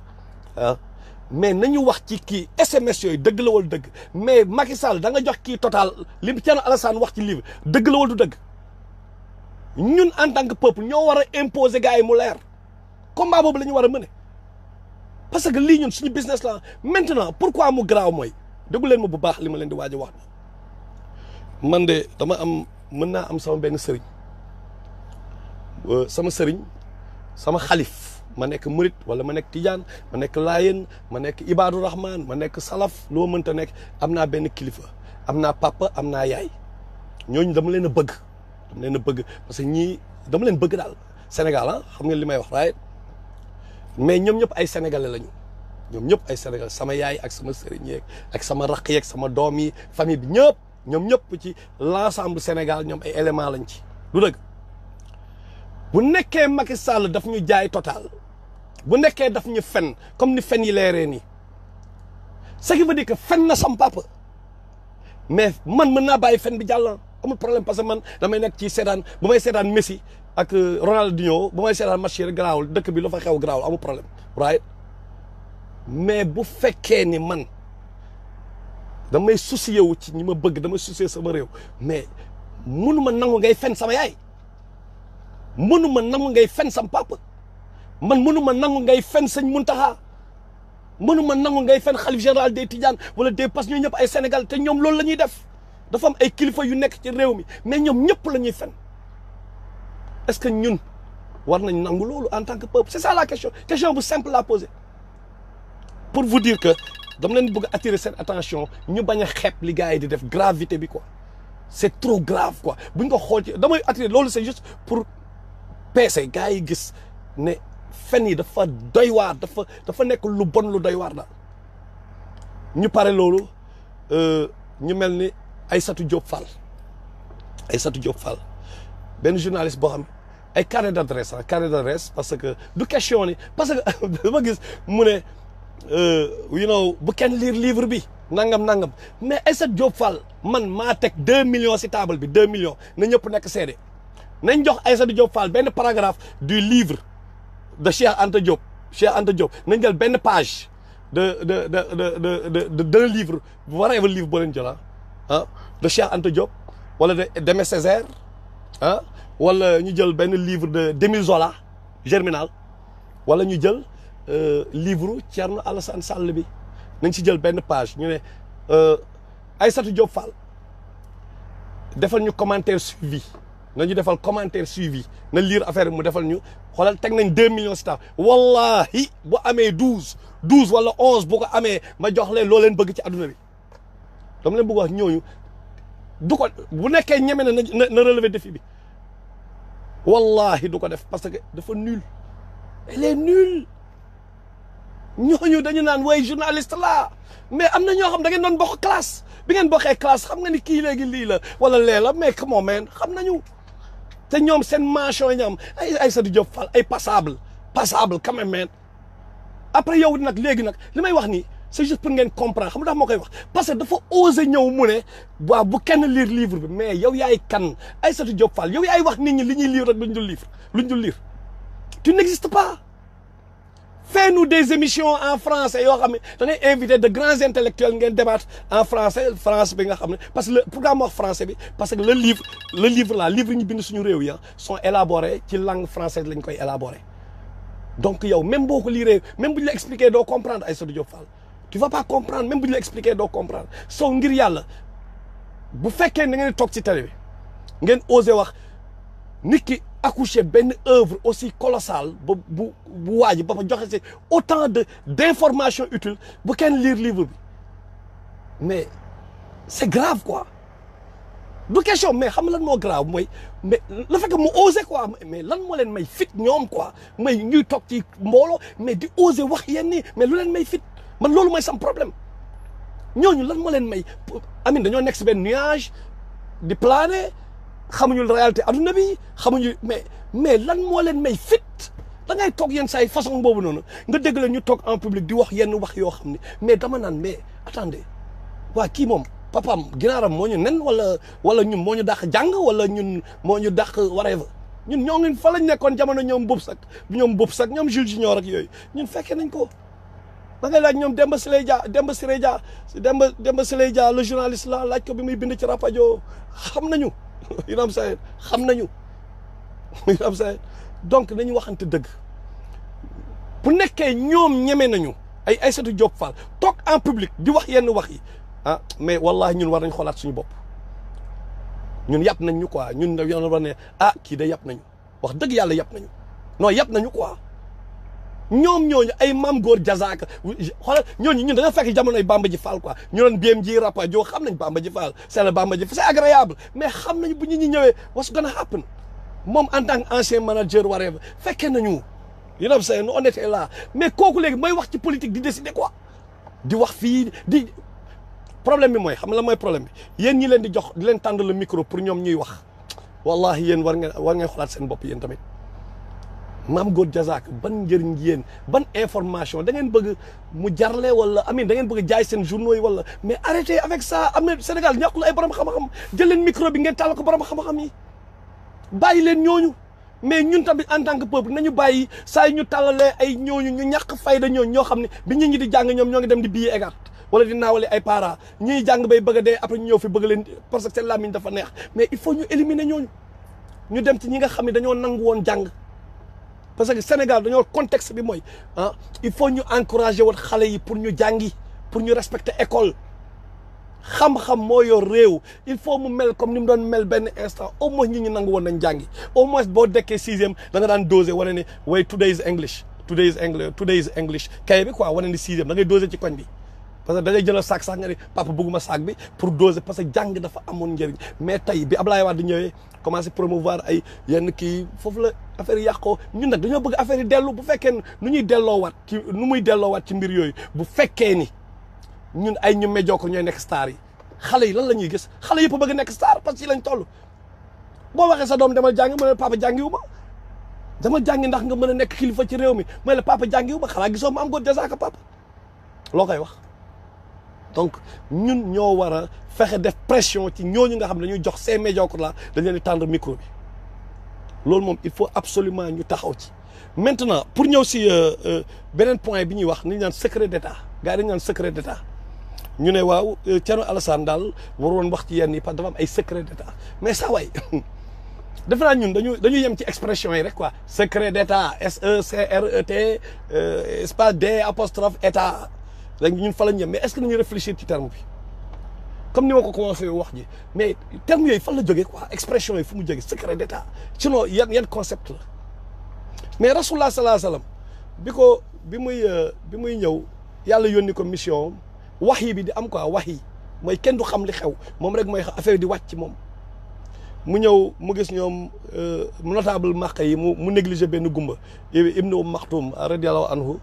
mais nañu wax ci kii SMS yooyu dëgg la wala dëgg mais Macky Sall da nga jox kii total li Thierno Alassane wax ci livre dëgg la wala du dëgg ñun en tant que peuple ñoo war a imposer gars yi mu leer combat boobu la ñu war a mëne parce que lii ñun suñu business la maintenant pourquoi mu garaaw mooy déggu leen ma bu baax li ma leen di waaj a wax man de mën naa am sama benn sëriñ sama xalif ma nekk murit wala ma nekk tijaan ma nekk laayeen ma nekk ibaadu rahman ma nekk salaf loo mënta nekk am naa benn kilifa am naa papa am naa yaay ñooñu dama leen a bëgg parce que ñii dama leen bëgg daal Sénégal ah xam nga li may wax right mais ñoom ñëpp ay sénégalais lañu ñoom ñëpp ay sénégalais sama yaay ak sama sëriñ yeeg ak sama raq yeeg sama doom yi famille bi ñoom ñëpp ci l'ensemble Sénégal ñoom ay éléments lañ ci du dëgg bu nekkee Macky Sall daf ñu jaay Total bu nekkee daf ñu fen comme ni fen yi leeree nii ce qui veut dire que fen na sam papa mais man mën naa bàyyi fen bi jàll amul problème parce que man damay nekk ci seetaan bu may seetaan Messi ak Ronaldinho bu may seetaan match yi garaawul dëkk bi la fa xew garaawul amul problème right mais bu fekkee ni man damay soucier wu ci ñi ma bëgg damay soucier sama réew mais mënuma nangu ngay fen sama yaay mënuma nangu ngay fen sam papa man mënuma nangu ngay fen sëñ Muntaxa mënuma nangu ngay fen xalif général des Tidianes wala des parce que ñoo ñëpp ay Sénégal te ñoom loolu la ñuy def dafa am ay kilifa yu nekk ci réew mi mais ñoom ñëpp la ñuy fen est-ce que ñun war nañ nangu loolu en tant que peuple c'est ça la question bu simple la poser pour vous dire que dama leen bëgg attirer seen attention ñu bañ a xeeb li gars yi di def gravité bi quoi c'est trop grave quoi buñ ko xool ci damay attirer loolu c'est juste pour peese gars yi gis ne fen yi dafa doy waar dafa nekk lu bon lu doy waar daal ñu pare loolu ñu mel ni Aïssatou Diop Fall benn journaliste boo xam ay carnet d'adresse parce que du question ni parce que dama gis mu ne you know bu kenn lire livre bi nangam mais Aïssatou Diop Fall man maa teg 2 millions ci table bi 2 millions na ñëpp nekk seede nañ jox Aïssatou Diop Fall benn paragraphe du livre de Cheikh Anta Diop nañ jël benn page d'un livre whatever livre boo leen jël de Cheikh Anta Diop wala d'Aimé Césaire wala ñu jël benn livre d'Émile Zola Germinal wala ñu jël livre Thierno Alassane Sall bi nañ ci jël benn page ñu ne Aïssatou Diop Fall defal ñu commentaire suivi nañu defal commentaire suivi na lire affaire bi mu defal ñu xoolal teg nañ 2 millions ci wallahi bu amee 12 wala 11 bu ko amee ma jox leen loo leen bëgg ci adduna bi dama leen bëgg wax ñooñu du ko bu nekkee ñeme na relever défi bi wallahi du ko def parce que dafa nul elle est nulle ñooñu dañu naan way journaliste la mais am na ñoo xam da ngeen doon bokk classe bi ngeen bokkee classe xam nga ni kii léegi lii la wala lee la mais comment man xam nañu te ñoom seen mention yi ñu am ay Aïssatou Diop Fall ay passable quand même man après yow nag léegi nag li may wax nii c'est juste pour ngeen comprendre xam nga dafa moo koy wax parce que dafa osé ñëw mu ne waaw bu kenn lire livre bi mais yow yaay kan Aïssatou Diop Fall yow yaay wax nit ñi li ñuy lire rek luñ dul lire tu n'existes pas. Fais-nous des émissions en français yoo xam ne da ngay inviter de grands intellectuels ngeen débattre en français France bi nga xam ne parce que le programme wax français bi parce que le livre là livre ñu bind suñu réew yi sont élaborés ci langue française lañ koy élaborer donc yow même boo ko liree même bu ñu la expliquer doo comprendre Aïssatou Diop Fall tu vas pas comprendre même bu ñu la expliquer doo comprendre soo ngir yàlla bu fekkee da ngeen toog ci télé bi ngeen osé wax nit ki accoucher benn œuvre aussi colossale bu waa ji ba fa joxe si autant d'informations utiles bu kenn lire livre bi mais c'est grave quoi du question mais xam lan moo grave mooy mais le fait que mu oser quoi mais lan moo leen may fit ñoom quoi may ñuy toog ci mbooloo mais di oser wax yenn nii mais lu leen may fit man loolu mooy sam problème ñooñu lan moo leen may amin dañoo nekk si benn nuage di planer xamuñu réalité adduna bi xamuñu mais lan moo leen may fit da ngay toog yenn saa yi façon boobu noonu nga dégg la ñu toog en public di wax yenn wax yoo xam ne mais dama naan mais attendez waa kii moom papaam ginaaram moo ñu nen wala ñun moo ñu dàq jàng wala ñun moo ñu dàq whatever ñun ñoo ngi fa lañ nekkoon jamono ñoom Boubs ak ñoom Jules Junior ak yooyu ñun fekkee nañ ko da ngay laaj ñoom Demba Siley Dia le journaliste la laaj ko bi muy bind ci Rapadio xam nañu you know what I'm saying xam nañu you know what I'm saying donc nañu waxante dëgg bu nekkee ñoom ñeme nañu ay Aïssatou Diop Fall toog en public di wax yenn wax yi mais wallahi ñun war nañ xoolaat suñu bopp ñun yàpp nañ ñu quoi ñun yoon war ne kii de yàpp nañu wax dëgg yàlla yàpp nañu non yàpp nañu quoi ñoom ñooñu ay Mame Gor Diazaka xoolal ñooñu ñun da nga fekk jamonoy Bamba Ji Fall quoi ñu doon BMG Rapadio xam nañ Bamba Ji Fall c'est le Bamba Ji c'est agréable mais xam nañu bu ñi ñëwee what's gonna happen moom en tant que ancien manager whatever fekkee nañu you know what I'm saying on était là mais kooku léegi mooy wax ci politique di décider quoi di wax fii di problème bi mooy xam la mooy problème bi yéen ñi leen di jox di leen tendre le micro pour ñoom ñuy wax wallahi yéen war ngeen xoolaat seen bopp yéen tamit Mame Goor Diazaka ban njëriñ yéen ban information da ngeen bëgg mu jarle wala amin da ngeen bëgg jaay seen journaux yi wala mais arrêtez avec ça am na Sénégal ñàkkul ay borom xam-xam jël leen micro bi ngeen tàll ko borom xam-xam yi bàyyi leen ñooñu mais ñun tamit en tant que peuple nañu bàyyi saa yi ñu tàllalee ay ñooñu ñu ñàkk fayda ñooñu ñoo xam ne bi nit ñi di jàng ñoom ñoo ngi dem di billet égat wala di naawale ay parents ñuy jàng bay bëgg a dee après ñu ñëw fi bëgg leen parce que seen làmmiñ dafa neex mais il faut ñu éliminer ñooñu ñu dem ci ñi nga xam ne dañoo nangu woon jàng parce que Sénégal dañoo contexte bi mooy il faut ñu encourager woon xale yi pour ñu jàngi pour ñu respecter école xam-xam moo yor réew il faut mu mel comme ni mu doon mel benn instant au moins ñi ñu nangu woon nañ jàngi au moins boo dekkee 6e da nga daan doser wane ne way today is English kay bi quoi wane ne 6e da ngay doser ci koñ bi parce que da ngay jëlal saak sax nga ne papa bëgguma saak bi pour doser parce que jàng dafa amoon njëriñ mais tey bi Ablaye Wade ñëwee commencé promouvoir ay yenn kii foofu la affaire yi yàqoo ñun nag dañoo bëgg affaire yi dellu bu fekkee nu ñuy delloowaat ci nu muy delloowaat ci mbir yooyu bu fekkee ni ñun ay ñu médiocre ñooy nekk star yi xale yi lan la ñuy gis xale yëpp bëgg nekk star parce que ci lañ toll boo waxee sa doom demal jàngi mu ne papa jàngiwu ma dama jàngi ndax nga mën a nekk kilifa ci réew mi mooy la papa jàngiwu ma xanaa gisoo Mame Goor Diazaka papa loo koy wax donc ñun ñoo war a fexe def pression ci ñooñu nga xam ne dañuy jox ces médiocres là dañ leen di tendre micro bi loolu moom il faut absolument ñu taxaw ci maintenant pour ñëw si beneen point bi ñuy wax ni ñu naan secret d'état gars yi dañu naan secret d'état ñu ne waaw Thierno Alassane daal waroon wax ci yenn yi parce que dafa am ay secret d'état mais saa waay defe naa ñun dañu yem ci expression yi rek quoi secret d'état SECRET espace D apostrophe état léegi ñun fa lañ yem mais est-ce que dañuy réfléchir ci terme bi comme ni ma ko commencé wax ji mais terme yooyu fan la jógee quoi expression yi fu mu jógee secret d'état sinon yan concept la mais rasulullah sallallahu alayhi wasallam bi muy ñëw yàlla yónni ko mission wax yi bi di am quoi wax yi mooy kenn du xam li xew moom rek mooy affaire di wàcc ci moom mu ñëw mu gis ñoom notable Makka yi mu négligé benn gumba Ibnu Maktum radiyallahu anhu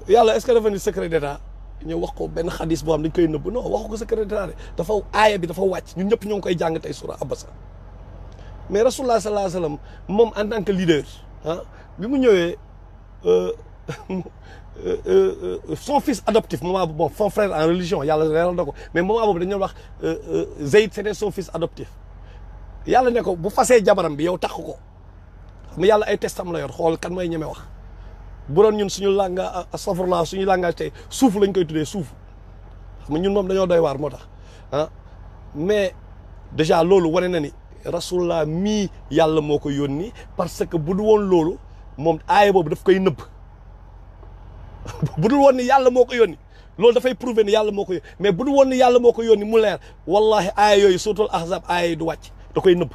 yàlla est-ce que dafa ni secret d'état ñëw wax ko benn xadis boo xam dañ koy nëbb non waxu ko secret d'état de dafa aaya bi dafa wàcc ñun ñëpp ñoo ngi koy jàng tey sura Abasa mais rasulullah sallallahu alayhi wasallam moom en tant que leader bi mu ñëwee son fils adoptif moment bon son frère en religion yàlla leeral na ko mais moment boobu dañu wax Zayd c'était son fils adoptif yàlla ne ko bu fasee jabaram bi yow tax ko xam yàlla ay testam la yor xool kan mooy ñeme wax bu doon ñun suñu langage astafurlah suñu langage tey suuf lañ koy tuddee suuf xam ñun moom dañoo doy waar moo tax mais déjà loolu wane na ni rasulullah mii yàlla moo ko yónni parce que bu du woon loolu moom aaya boobu daf koy nëbb bu dul woon ni yàlla moo ko yónni loolu dafay prouver ni yàlla moo ko yónni mais bu dul woon ni yàlla moo ko yónni mu leer wallahi aaya yooyu suutul ahzab aaya yi du wàcc da koy nëbb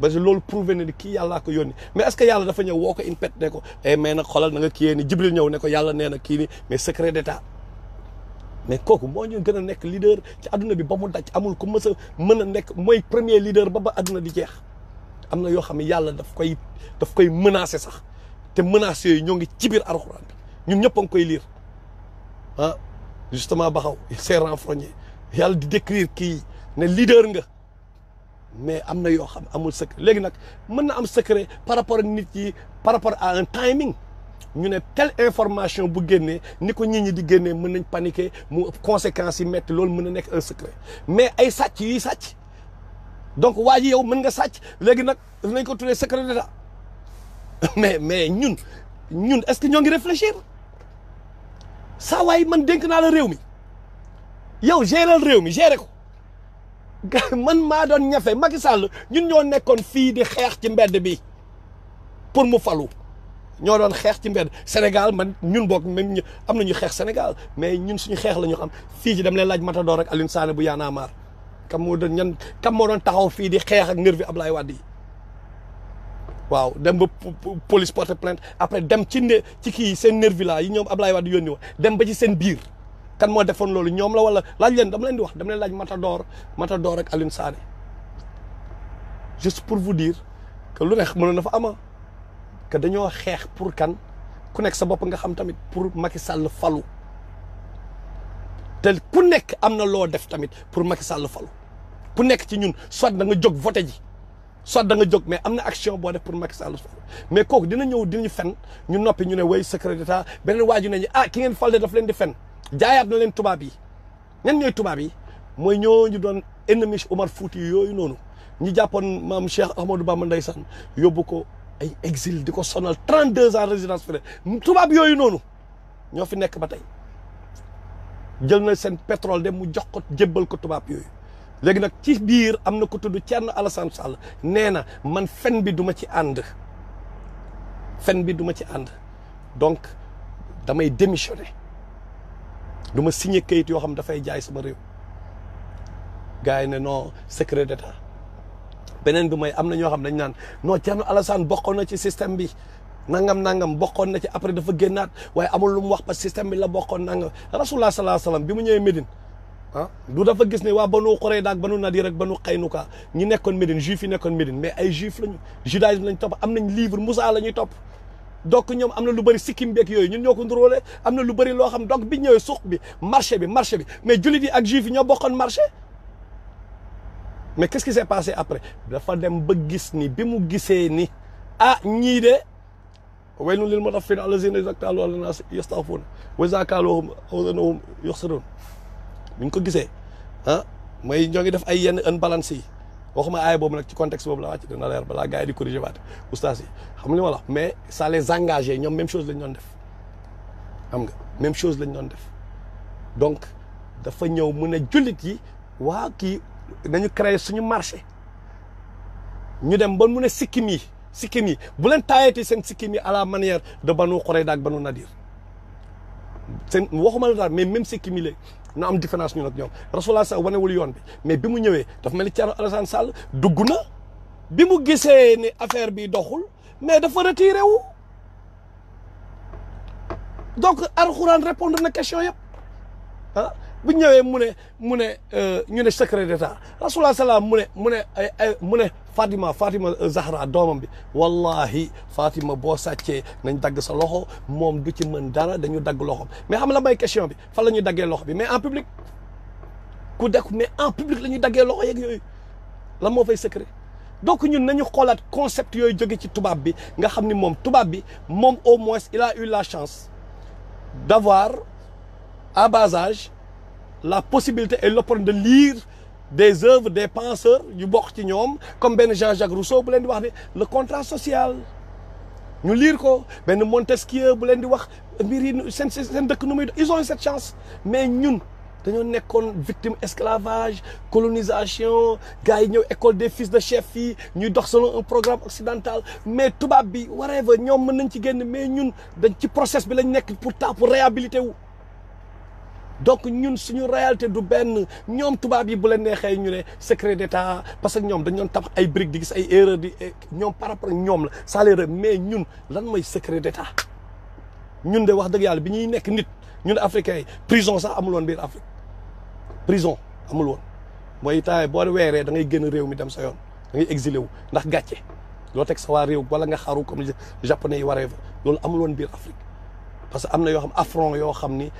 parce que loolu prouver na ni kii yàllaa ko yónni mais est-ce que yàlla dafa ñëw woo ko une pet ne ko mais nag xoolal na nga kiyee ni Jibril ñëw ne ko yàlla nee na kii ni mais secret d'état mais kooku moo ñu gën a nekk leader ci adduna bi ba mu daj amul ku mës a mën a nekk mooy premier leader ba adduna di jeex am na yoo xam ne yàlla daf koy menacer sax te menaces yooyu ñoo ngi ci biir alxuraan bi ñun ñëpp a ngi koy lire justement baxaw c'est renfrogné yàlla di décrire kii ne leader nga mais am na yoo xam amul secret léegi nag mën na am secret par rapport ak nit yi par rapport à un timing ñu ne telle information bu génnee ni ko nit ñi di génnee mën nañ paniquer mu conséquences yi metti loolu mën na nekk un secret mais ay sàcc yuy sàcc donc waa ji yow mën nga sàcc léegi nag nañ ko tuddee secret d'état mais ñun est-ce que ñoo ngi réfléchir saa waay man dénk naa la réew mi yow géral réew mi géré ko man maa doon ñafe Macky Sall ñun ñoo nekkoon fii di xeex ci mbedd bi pour mu falu ñoo doon xeex ci mbedd Sénégal man ñun bokk même ñu am nañu xeex Sénégal mais ñun suñu xeex la ñu xam fii ci dem leen laaj Matador ak Alioune Sané bu Y'en a marre kam moo doon taxaw fii di xeex ak nervi Ablaye Wade yi waaw dem ba police porte plainte après dem ci kii seen nervi la yi ñoom Ablaye Wade yónni woon dem ba ci seen biir kan moo defoon loolu ñoom la wala laaj leen dama leen di wax dama leen laaj Matador ak Alioune Sané juste pour vous dire que lu neex mënoon na fa ama que dañoo xeex pour kan ku nekk sa bopp nga xam tamit pour Macky Sall falu te ku nekk am na loo def tamit pour Macky Sall falu ku nekk ci ñun soit da nga jóg voté ji soit da nga jóg mais am na action boo def pour Macky Sall mais kooku dina ñëw dinañu fen ñu noppi ñu ne way secret d'état beneen waaju nañu ki ngeen fal de daf leen di fen jaayaat na leen tubaab yi ñan ñooy tubaab yi mooy ñooñu doon ennemi Omar Fouti yooyu noonu ñi jàppoon maam Cheikh Ahmadou Bamba ndeysaan yóbbu ko ay exil di ko sonal 32 ans résidence finale tubaab yooyu noonu ñoo fi nekk ba tey jël na seen pétrole dem mu jox ko jébbal ko tubaab yooyu léegi nag ci biir am na ko tudd Thierno Alassane Sall nee na man fen bi duma ci ànd fen bi duma ci ànd donc damay démissionner du ma signé kayit yoo xam dafay jaay sama réew gars yi ne non secret d'état beneen bi mooy am na ñoo xam dañ naan non Thierno Alassane bokkoon na ci système bi nangam bokkoon na ci après dafa génnaat waaye amul lu mu wax parce que système bi la bokkoon nangam rasulullah sallallahu alayhi wasallam bi mu ñëwee Médine du dafa gis ne waa Banu Qurayda ak Banu Nadir ak Banu Qaynuka ñi nekkoon Médine juif yi nekkoon Médine mais ay juif lañu judaïsme lañ topp am nañ livre Moussa la ñuy topp donc ñoom am na lu bëri sikkim beeg yooyu ñun ñoo ko nduróole am na lu bëri loo xam donc bi ñëwee suq bi marché bi mais jullit yi ak juif yi ñoo bokkoon marché mais qu'est-ce qui s'est passé après dafa dem ba gis ni bi mu gisee ni ñii de waylun lil mutaffiffiina allaziina izaa ktaaluu ala naasi yastawfuuna wa izaa kaaluuhum aw wazanuhum yuxsiruun bu ñu ko gisee mooy ñoo ngi def ay yenn unbalance yi waxuma aaya boobu nag ci contexte boobu la wàcc dina leer balaa gars yi di corriger waate oustaz yi xam li ma la mais ça les engagé ñoom même chose lañ doon def xam nga même chose lañ doon def donc dafa ñëw mu ne jullit yi waa kii nañu créer suñu marché ñu dem ba mu ne sikkim yi bu leen taayati seen sikkim yi à la manière de Banu Qurayda ak Banu Nadir seen waxuma la daal mais même sikkim yi léegi na am différence ñu nag ñoom Rasulullah sax wanewul yoon bi mais bi mu ñëwee dafa mel ni Thierno Alassane Sall dugg na bi mu gisee ni affaire bi doxul mais dafa retiré wu donc alxuraan répondre na question yëpp bu ñëwee mu ne ñu ne secret d'état Rasulullah salaam mu ne Fatima Zahra doomam bi wallahi Fatima boo sàccee nañ dagg sa loxo moom du ci mën dara dañu dagg loxom mais xam la may question bi fan la ñuy daggee loxo bi mais en public mais en public la ñuy daggee loxo yeeg yooyu lan moo fay secret donc ñun nañu xoolaat concept yooyu jóge ci tubaab bi nga xam ni moom tubaab bi moom au moins il a eu la chance d'avoir à bas âge la possibilité et l'opportunité de lire des œuvres des penseurs yu bokk ci ñoom comme benn Jean-Jacques Rousseau bu leen di wax ne le contrat social ñu lire ko benn Montesquieu bu leen di wax mbir yi seen dëkk nu muy ils ont eu cette chance mais ñun dañoo nekkoon victime esclavage colonisation gars yi ñëw école des fils de chef yi ñuy dox selon un programme occidental mais tubaab bi whatever ñoom mën nañ ci génn mais ñun dañ ci process bi lañ nekk pour réhabiliter wu donc ñun suñu réalité du benn ñoom tubaab yi bu leen neexee ñu ne secret d'état parce que ñoom dañ doon tabax ay briques di gis ay erreur di ñoom par rapport ak ñoom la ça les mais ñun lan mooy secret d'état ñun de wax dëgg yàlla bi ñuy nekk nit ñun africains yi prison sax amul woon biir Afrique prison amul woon mooy temps boo weeree da ngay génn réew mi dem sa yoon da ngay exilé wu ndax gàcce loo teg sa waa réew wala nga xaru comme japonais yi waree fa loolu amul woon biir Afrique parce que am na yoo xam affront yoo xam ni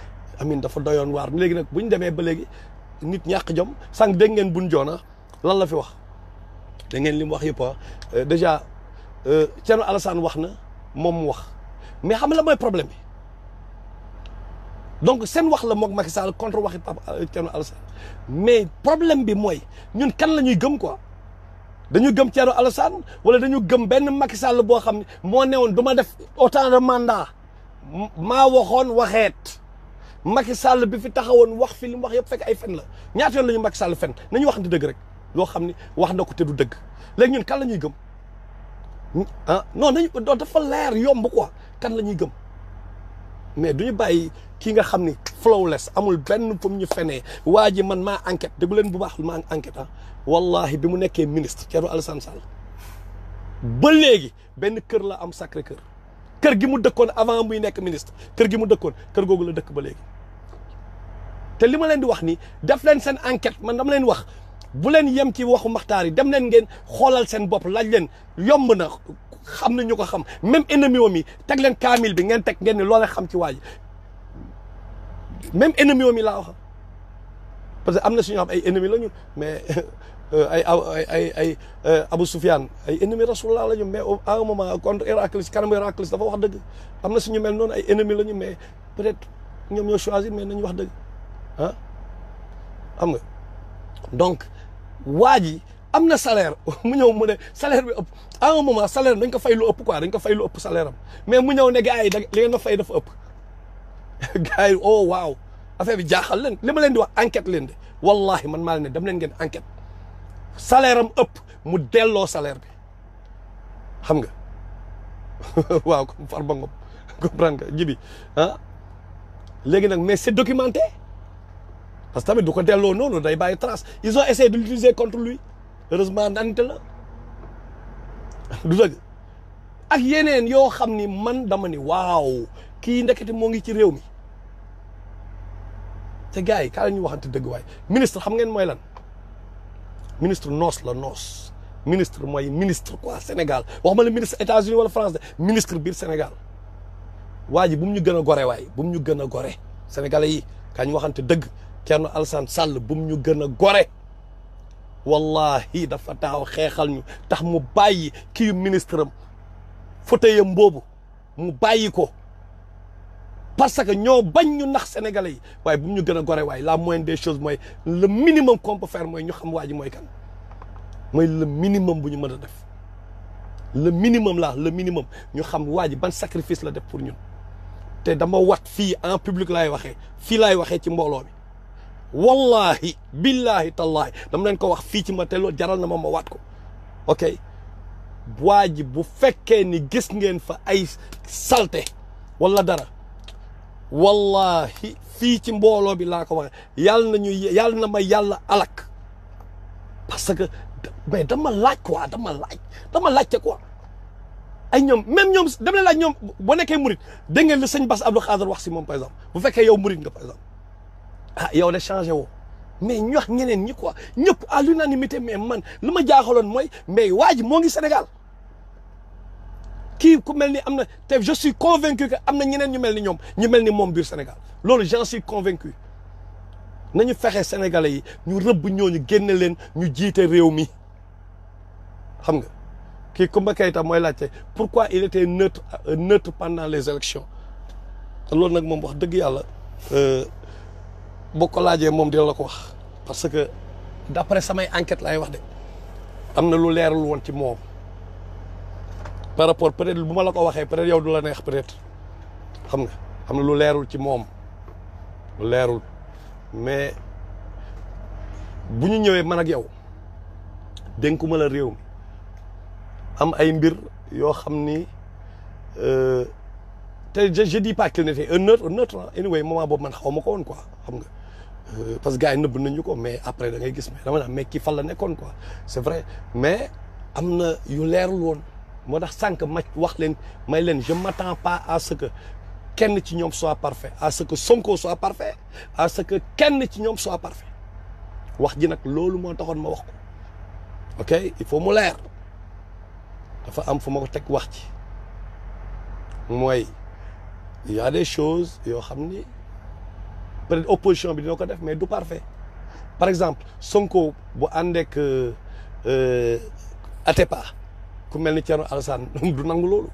amin dafa doyoon waar léegi nag bu ñu demee ba léegi nit ñàkk jom sànq dégg ngeen bun joona lan la fi wax da ngeen li mu wax yëpp déjà Thierno Alassane wax na moom mu wax mais xam la mooy problème bi donc seen wax la moog Macky Sall contre waxi Papa Thierno Alassane mais problème bi mooy ñun kan la ñuy gëm quoi dañu gëm Thierno Alassane wala dañu gëm benn Macky Sall boo xam ne moo newoon du ma def autant de mandat maa waxoon waxeet Macky Sall bi fi taxawoon wax fi li mu wax yëpp fekk ay fen la ñaata yoon la ñu Macky Sall fen nañu wax di dëgg rek loo xam ne wax na ko te du dëgg léegi ñun kan la ñuy gëm non nañu dafa leer yomb quoi kan la ñuy gëm mais duñu bàyyi kii nga xam ni flawless amul benn fu mu ñu fenee waa ji man maa enquête déggu leen bu baax maa enquête wallahi bi mu nekkee ministre Thierno Alassane Sall ba léegi benn kër la am Sacré Cœur kër gi mu dëkkoon avant muy nekk ministre kër gi mu dëkkoon kër googu la dëkk ba léegi te li ma leen di wax ni def leen seen enquête man dama leen wax bu leen yem ci waxu maxtaar yi dem leen ngeen xoolal seen bopp laaj leen yomb na xam na ñu ko xam même ennemi wam yi teg leen kaamil bi ngeen teg ngeen ne loolee xam ci waa ji même ennemi wam yi laa wax parce que am na suñu xam ay ennemi la ñu mais Abu Sufyan ay ennemi Rasulullah la ñu mais à un moment contre Héraclius kanam Héraclius dafa wax dëgg am na suñu mel noonu ay ennemi la ñu mais peut-être ñoom ñoo choisir mais nañu wax dëgg ah xam nga donc waa ji am na salaire mu ñëw mu ne salaire bi ëpp à un moment salaire dañ ko fay lu ëpp quoi dañ ko fay lu ëpp salaire am mais mu ñëw ne gars yi li ngeen ma fay dafa ëpp gars yi oh waaw affaire bi jaaxal leen li ma leen di wax enquête leen de wallahi man maa leen ne dem leen ngeen enquête salaire am ëpp mu delloo salaire bi xam nga waaw comme Farba Ngom comprendre nga jibi ah léegi nag mais c'est documenté parce que tamit du ko delloo noonu day bàyyi trace ils ont essayé de l'utiliser contre lui heureusement nante la du dëgg ak yeneen yoo xam ni man dama ni waaw kii ndekete moo ngi ci réew mi te gars yi kaa la ñu waxante dëgg waay ministre xam ngeen mooy lan ministre noos la noos ministre mooy ministre quoi Sénégal waxuma la ministre États-Unis wala France de ministre biir Sénégal waa ji bu mu ñu gën a gore waay bu mu ñu gën a gore sénégalais yi kaa ñu waxante dëgg Thierno Alassane Sall bu mu ñu gën a gore wallahi dafa taxaw xeexal ñu tax mu bàyyi kii ministre am fauteuil am boobu mu bàyyi ko parce que ñoo bañ ñu nax sénégalais yi waaye bu mu ñu gën a gore waaye la moindre des choses mooy le minimum qu'on peut faire mooy ñu xam waa ji mooy kan mooy le minimum bu ñu mën a def le minimum la le minimum ñu xam waa ji ban sacrifice la def pour ñun te dama wat fii en public laay waxee fii laay waxee ci mbooloo mi wallahi billahi tallahi dama leen ko wax fii ci ma te loolu jaral na ma wat ko ok waa ji bu fekkee ni gis ngeen fa ay salte wala dara wallahi fii ci mbooloo bi laa ko waxee yàlla na ma yàlla alak parce que mais dama laaj quoi dama laajte quoi ay ñoom même ñoom dem la laaj ñoom boo nekkee murit dégg ngeen li sëñ Bass Abdou Khadre wax si moom par exemple bu fekkee yow murit nga par exemple ah yow de changé woo mais ñu wax ñeneen ñi quoi ñëpp à l'unanimité mais man li ma jaaxaloon mooy mais waa ji moo ngi Sénégal kii ku mel ni am na te je suis convaincu que am na ñeneen ñu mel ni ñoom ñu mel ni moom biir Sénégal loolu j'en suis convaincu nañu fexe sénégalais yi ñu rëbb ñooñu génne leen ñu jiite réew mi xam nga kii Coumba Keïta mooy laajte pourquoi il était neutre pendant les élections te loolu nag moom wax dëgg yàlla boo ko laajee moom dina la ko wax parce que d'après samay enquête laay wax de am na lu leerul woon ci moom par rapport peut-être bu ma la ko waxee peut-être yow du la neex peut-être xam nga am na lu leerul ci moom lu leerul mais bu ñu ñëwee man ak yow dénkuma la réew mi am ay mbir yoo xam ni te je dis pas qu'il était un neutre anyway moment boobu man xaw ma ko woon quoi xam nga parce que gars yi nëbb nañu ko mais après da ngay gis mais dama naan mais kii fan la nekkoon quoi c'est vrai mais am na yu leerul woon moo tax sànq ma wax leen may leen je m'attends pas à ce que kenn ci ñoom soit parfait à ce que Sonko soit parfait à ce que kenn ci ñoom soit parfait wax ji nag loolu moo taxoon ma wax ko ok il faut mu leer dafa am fu ma ko teg wax ci mooy il y a des choses yoo xam ni peut-être opposition bi dina ko def mais du parfait par exemple Sonko bu àndeek Atepa ku mel ni Thierno Alassane du nangu loolu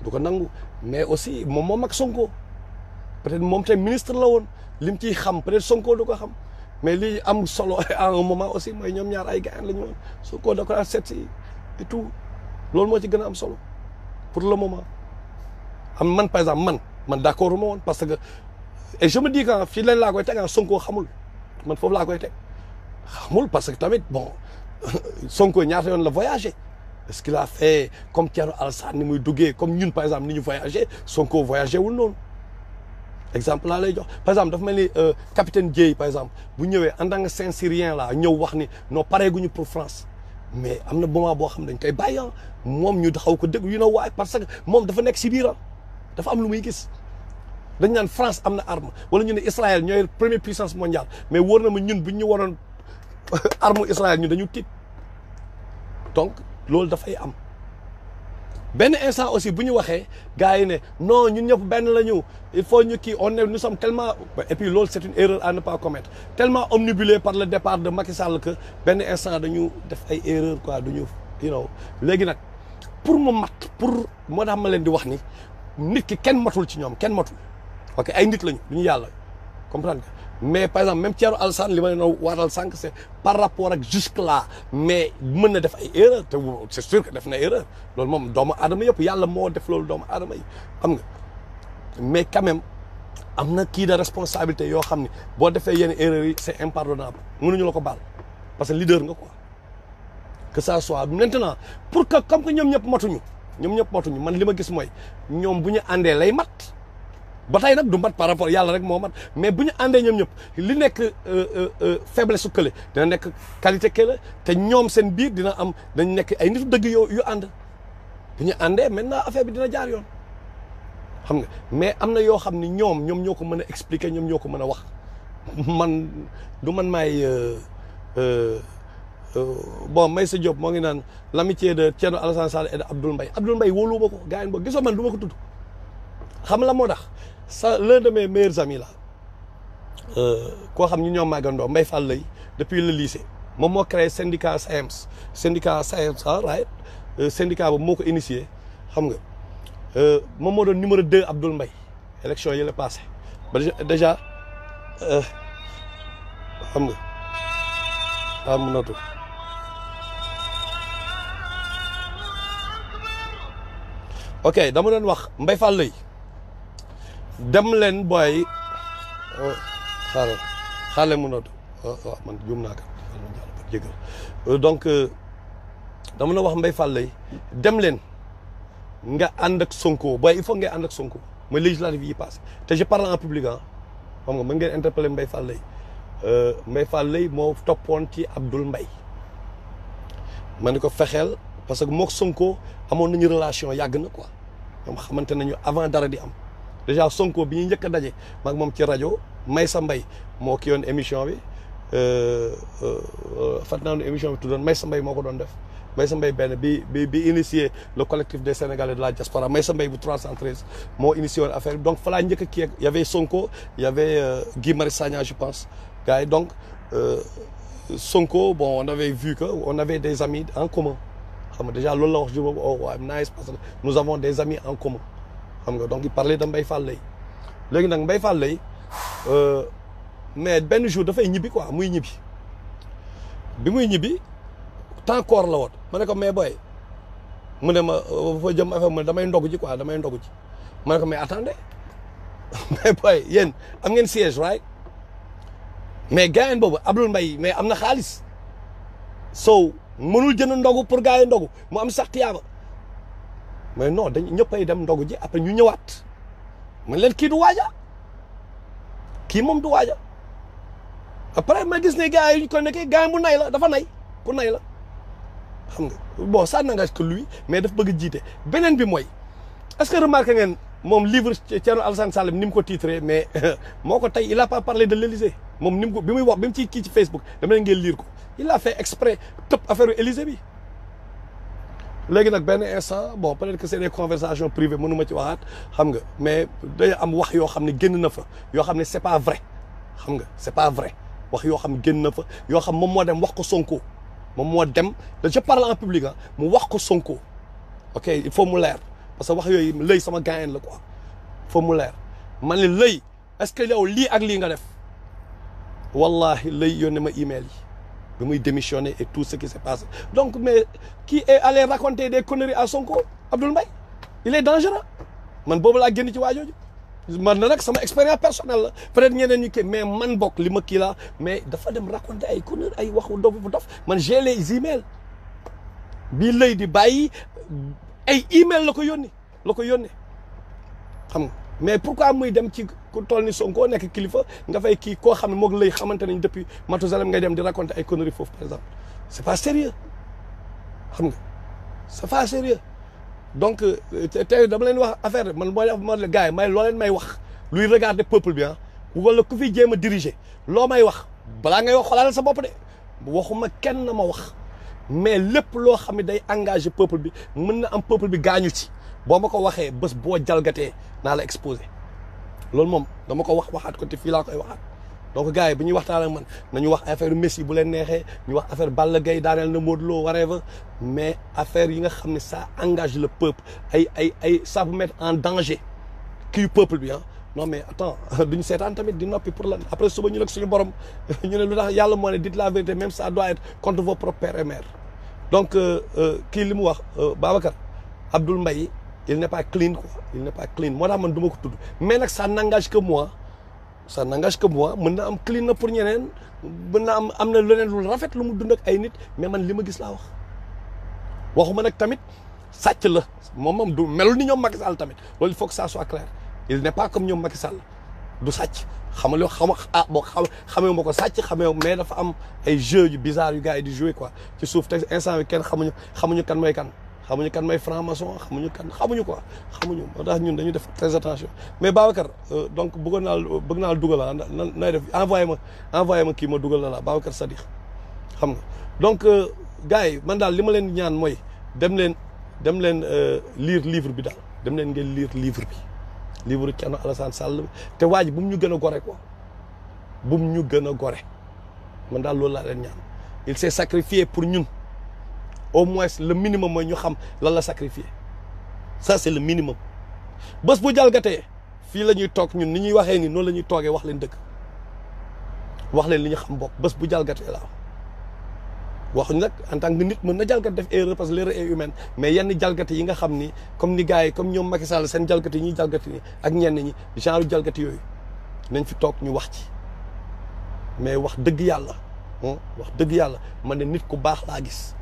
du ko nangu mais aussi moom mag Sonko peut-être moom tey ministre la woon lim ciy xam peut-être Sonko du ko xam mais li am solo à un moment aussi mooy ñoom ñaar ay gars la ñu woon Sonko da ko daan seet si et tout loolu moo ci gën a am solo pour le moment am man par exemple man d'accord ma woon parce que et je me dis que fii leen laa koy teg Sonko xamul man foofu laa koy teg xamul parce que tamit bon Sonko ñaata yoon la voyagé est-ce qu'il a fait comme Thierno Alassane ni muy duggee comme ñun par exemple ni ñu voyagé Sonko voyagé wul noonu exemple laa lay jox par exemple dafa mel ni capitaine Dièye par exemple bu ñëwee en tant que Saint-Syrien la ñëw wax ni non pareeguñu pour France mais am na moment boo xam dañ koy bàyyi moom ñu xaw ko dégg you know why parce que moom dafa nekk si biir dafa am lu muy gis dañ naan France am na arme wala ñu ne Israël ñooy première puissance mondiale mais wóor na ma ñun buñ ñu waroon arme Israël ñun dañu tiit donc loolu dafay am benn instant aussi bu ñu waxee gars yi ne non ñun ñëpp benn la ñu il faut ñu kii nous sommes tellement et puis loolu c'est une erreur à ne pas commettre tellement omnibulé par le départ de Macky Sall que benn instant dañu def ay erreurs quoi duñu léegi nag pour mu mat pour moo tax ma leen di wax ni nit ki kenn matul ci ñoom kenn matul ok ay nit lañu duñu yàlla comprendre nga mais par exemple même Thierno Alassane li ma leen waatal sànq c'est par rapport ak jusque là mais mën na def ay erreur te c'est sûr que def na erreur loolu moom doomu aadama yëpp yàlla moo def loolu doomu aadama yi xam nga mais quand même am na kii de responsabilité yoo xam ne boo defee yenn erreurs yi c'est impardonnable mënuñu la ko baal parce que leader nga quoi que ça soit maintenant pour que comme que ñoom ñëpp matuñu man li ma gis mooy ñoom bu ñu àndee lay mat ba tey nag du mat par rapport yàlla rek moo mat mais bu ñu àndee ñoom ñëpp li nekk faiblesse su kële dina nekk qualité kële te ñoom seen biir dina am dañ nekk ay nitu dëgg yu ànd bu ñu àndee maintenant affaire bi dina jaar yoon xam nga mais am na yoo xam ni ñoom ñoo ko mën a expliquer ñoom ñoo ko mën a wax man du man maay bon Maysa Diop moo ngi naan l'amitié de Thierno Alassane Sall et de Abdoul Mbaye wóoluwuma ko gars yi gisoo man du ma ko tudd xam la moo tax l'un de mes meilleurs amis là koo xam ñu ñoom màggandoo Mbaye Fall lay depuis le lycée moom moo créé syndicat SAEMS right syndicat boobu moo ko initié xam nga moom moo doon numéro 2 Abdoul Mbaye élection yi la passé ba déjà xam nga mënatu ok dama doon wax Mbaye Fall lay dem leen booy xaaral mënatu waaw man juum naa ko jégal donc dama doon wax Mbaye Fall lay dem leen nga ànd ak Sonko booy il faut nga ànd ak Sonko mooy législative yi passé te je parle en public xam nga mën ngeen interpeller Mbaye Fall lay Mbaye Fall lay moo toppoon ci Abdoul Mbaye ma ni ko fexeel parce que mook Sonko amoon nañu relation yàgg na quoi ñoom xamante nañu avant dara di am déjà Sonko bi ñuy njëkk a daje maag moom ci rajo Maysa Mbaye moo ki yoon émission bi fat naa ne émission bi tuddoon Maysa Mbaye moo ko doon def Maysa Mbaye benn bi initié le collectif des Sénégalais de la diaspora Maysa Mbaye bu 313 moo initié woon affaire bi donc fa laa njëkk a kii y avait Sonko y avait Guy Marius Sagna je pense gars yi donc Sonko bon on avait vu que on avait des amis en commun xam nga déjà loolu la wax jour boobu oh waaw nice parce que nous avons des amis en commun xam nga donc il parlait de Mbaye Fall lay léegi nag Mbaye Fall lay mais benn jour dafay ñibbi quoi muy ñibbi bi muy ñibbi temps koor la woon ma ne ko mais boy mu ne ma fa jëm affaire mu ne damay ndogu ji quoi damay ndogu ji ma ne ko mais attendez mais boy yéen am ngeen siège right mais gars boobu Abdoul Mbaye mais am na xaalis so mënul jënd ndogu pour gars yi ndogu mu am sax tiyaaba mais non dañ ñëppay dem ndogu ji après ñu ñëwaat man leen kii du waaja kii moom du waaja après ma gis ne gars yi ñu ko nekkee gars yi mu nay la dafa nay ku nay la xam nga bon ça n'engage que lui mais daf bëgg jiite beneen bi mooy est-ce que remarqué ngeen moom livre Thierno Alassane Sall ni mu ko titré mais moo ko tey il a pas parlé de l'Élysée moom ni mu ko bi muy wax bi mu ciy kii ci Facebook dama leen ngeen lire ko il a fait exprès tëb affaire Élysée bi léegi nag benn instant bon peut-être que c'est des conversations privées mënu ma ci waxaat xam nga mais day am wax yoo xam ne génn na fa yoo xam ne c'est pas vrai xam nga c'est pas vrai wax yoo xam ne génn na fa yoo xam moom moo dem wax ko Sonko moom moo dem je parle en public mu wax ko Sonko ok il faut mu leer parce que wax yooyu lëy sama gaayen la quoi il faut mu leer man ne lëy est-ce que yow lii ak lii nga def wallahi lëy yónnee ma email yi bi muy démissionner et tout ce qui s'est passé donc mais qui est allé raconter des conneries à Sonko Abdoul Mbaye il est dangereux man boobu laa génn ci waajooju man na nag sama expérience personnelle la peut-être ñeneen ñi kii mais man bokk li ma kii la mais dafa dem raconter ay conneries ay waxu dof man j'ai les emails bii lëy di bàyyi ay email la ko yónni xam nga mais pourquoi muy dem ci ku toll ni Sonko nekk kilifa nga fay kii koo xam ne moom lay xamante nañ depuis Matousalem ngay dem di raconter ay conneries foofu par exemple c'est pas sérieux xam nga c'est pas sérieux donc tey dama leen wax affaire man mooy gars yi may loo leen may wax luy regarder peuple bi wala ku fi jéem a diriger loo may wax balaa ngay wax xoolal sa bopp de waxuma kenn na ma wax mais lépp loo xam ne day engagé peuple bi mën na am peuple bi gaañu ci boo ma ko waxee bés boo jalgatee naa la exposé loolu moom dama ko waxaat ko te fii laa koy waxaat donc gars yi bu ñuy waxtaan ak man nañu wax affaire Messi bu leen neexee ñu wax affaire Balla Gaye daaneel na Modou Lo whatever mais affaire yi nga xam ne ça engage le peuple ay ça peut mettre en danger kii peuple bi ah non mais attends duñu seetaan tamit di noppi pour lan après suba ñu nekk suñu borom ñu ne lu tax yàlla moo ne dites la vérité même ça doit être contre vos propres pères et mères donc kii li mu wax Babacar Abdoul Mbaye il n'est pas clean quoi il n'est pas clean moo tax man du ma ko tudd mais nag ça n'engage que moi mën na am clean na pour ñeneen mën na am na leneen lu rafet lu mu dund ak ay nit mais man li ma gis laa wax waxuma nag tamit sàcc la moom du melul ni ñoom Macky Sall tamit loolu il faut que ça soit clair il n'est pas comme ñoom Macky Sall du sàcc xamalo xamee ma ko sàcc xamee mais dafa am ay jeux yu bizarre yu gars yi di jouer quoi ci suuf te instant bi kenn xamuñu kan mooy kan xamuñu kan mooy franc-maçon xamuñu quoi xamuñu moo tax ñun dañu def très attention mais Babacar donc bëgg naa la dugal la nay def envoyé ma kii ma dugal la Babacar Sadikh xam nga donc gars yi man daal li ma leen ñaan mooy dem leen lire livre bi daal dem leen ngeen lire livre Thierno Alassane Sall te waa ji bu mu ñu gën a gore quoi bu mu ñu gën a gore man daal loolu laa leen ñaan il s'est sacrifié pour ñun au moins le minimum mooy ñu xam lan la sacrifié ça c'est le minimum bés bu jalgatee fii la ñuy toog ñun ni ñuy waxee ni noonu la ñuy toogee wax leen dëgg wax leen li ñu xam bopp bés bu jalgatee laa waxuñ nag en tant que nit mën na jalgat def erreur parce que l'erreur est humaine mais yenn jalgati yi nga xam ni comme ni gars yi comme ñoom Macky Sall seen jalgati yi ñuy jalgati ni ak ñenn ñi genre jalgati yooyu nañ fi toog ñu wax ci mais wax dëgg yàlla man ne nit ku baax laa gis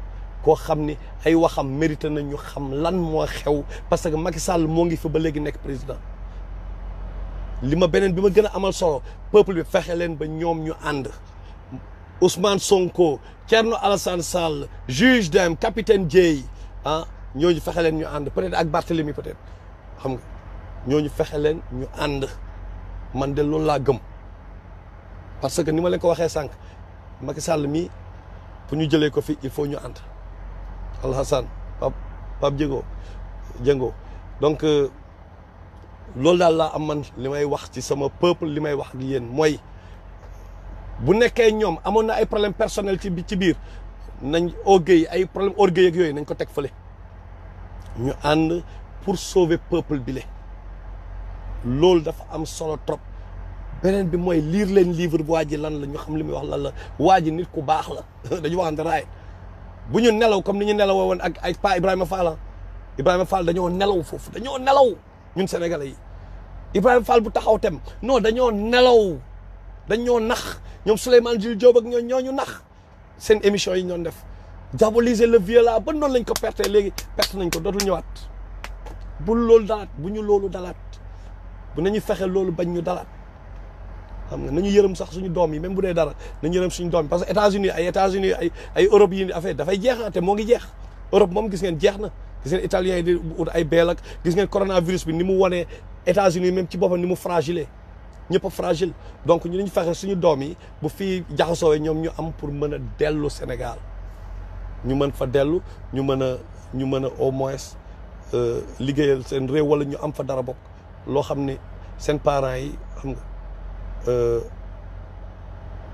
koo xam ni ay waxam mérité na ñu xam lan moo xew parce que Macky Sall moo ngi fi ba léegi nekk président bi ma gën a amal solo peuple bi fexe leen ba ñoom ñu ànd Ousmane Sonko Thierno Alassane Sall juge Dème capitaine Dièye ñooñu fexe leen ñu ànd peut-être ak Barthélemy peut-être xam nga ñooñu fexe leen ñu ànd man de loolu laa gëm parce que ni ma leen ko waxee sànq Macky Sall mii pour ñu jëlee ko fi il faut ñu ànd Alassane Pape Diengo donc loolu daal laa am man li may wax ci sama peuple li may wax ak yéen mooy bu nekkee ñoom amoon na ay problème personnel ci biir nañ ay problème orgueil ak yooyu nañ ko teg fële ñu ànd pour sauver peuple bi loolu dafa am solo trop beneen bi mooy lire leen livre bu waa ji lan la ñu xam li muy wax lan la waa ji nit ku baax la dañu waxante raay bu ñu nelaw comme ni ñu nelawoo woon ak ay pa Ibrahima Fall dañoo nelaw foofu dañoo nelaw ñun sénégalais yi Ibrahima Fall bu taxaw tem non dañoo nelaw dañoo nax ñoom Souleymane Jules Diop ak ñooñu nax seen émission yi ñoon def diaboliser le vieux là ba noonu lañ ko perte léegi perte nañ ko dootul ñëwaat bu ñu loolu dalaat bu nañu fexe loolu bañ ñu dalaat xam nga nañu yërëm sax suñu doom yi même bu dee dara nañu yërëm suñu doom yi parce que États-Unis ay Europe yi affaire dafay jeex te moo ngi jeex Europe moom gis ngeen jeex na gis ngeen italiens yi di ut ay beel ak gis ngeen coronavirus bi ni mu wanee États-Unis même ci boppam ni mu fragile ñëpp a fragile donc ñu dañu fexe suñu doom yi bu fii jaxasoowee ñoom ñu am pour mën a dellu Sénégal ñu mën fa dellu ñu mën a au moins liggéeyal seen réew wala ñu am fa dara bokk loo xam ne seen parents yi xam nga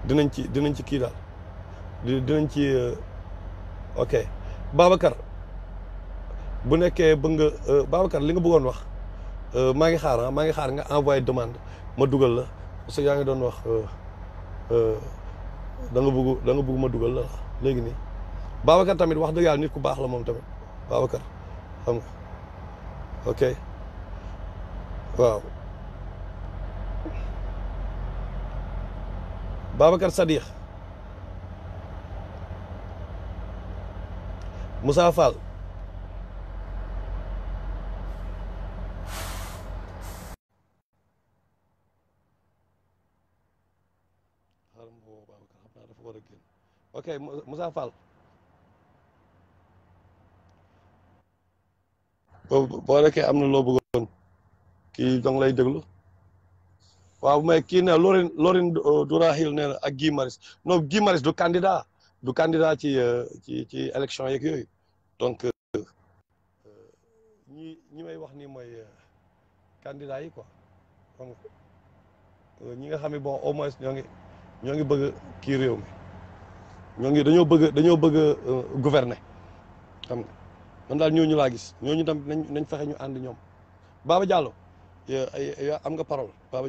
dinañ ci kii daal dinañ ci ok Babacar bu nekkee bëgg nga Babacar li nga bëggoon wax maa ngi xaar nga envoyé demande ma dugal la parce que yaa ngi doon wax da nga bëgg ma dugal la léegi nii Babacar tamit wax dëgg yàlla nit ku baax la moom tamit Babacar xam nga ok waaw Babacar Sadikh Moussa Fall ok Moussa Fall boo nekkee am na loo bëggoon kii dong lay déglu waaw mais kii ne Laurent Dourahil nee na ak Guy Marius non Guy Marius du candidat du candidat ci élection yeeg yooyu donc ñi may wax ni mooy candidat yi quoi donc ñi nga xam ne bon au moins ñoo ngi bëgg kii réew mi dañoo bëgg gouverner xam nga man daal ñooñu laa gis ñooñu tam nañ fexe ñu ànd ñoom Baba Diallo am nga parole Baba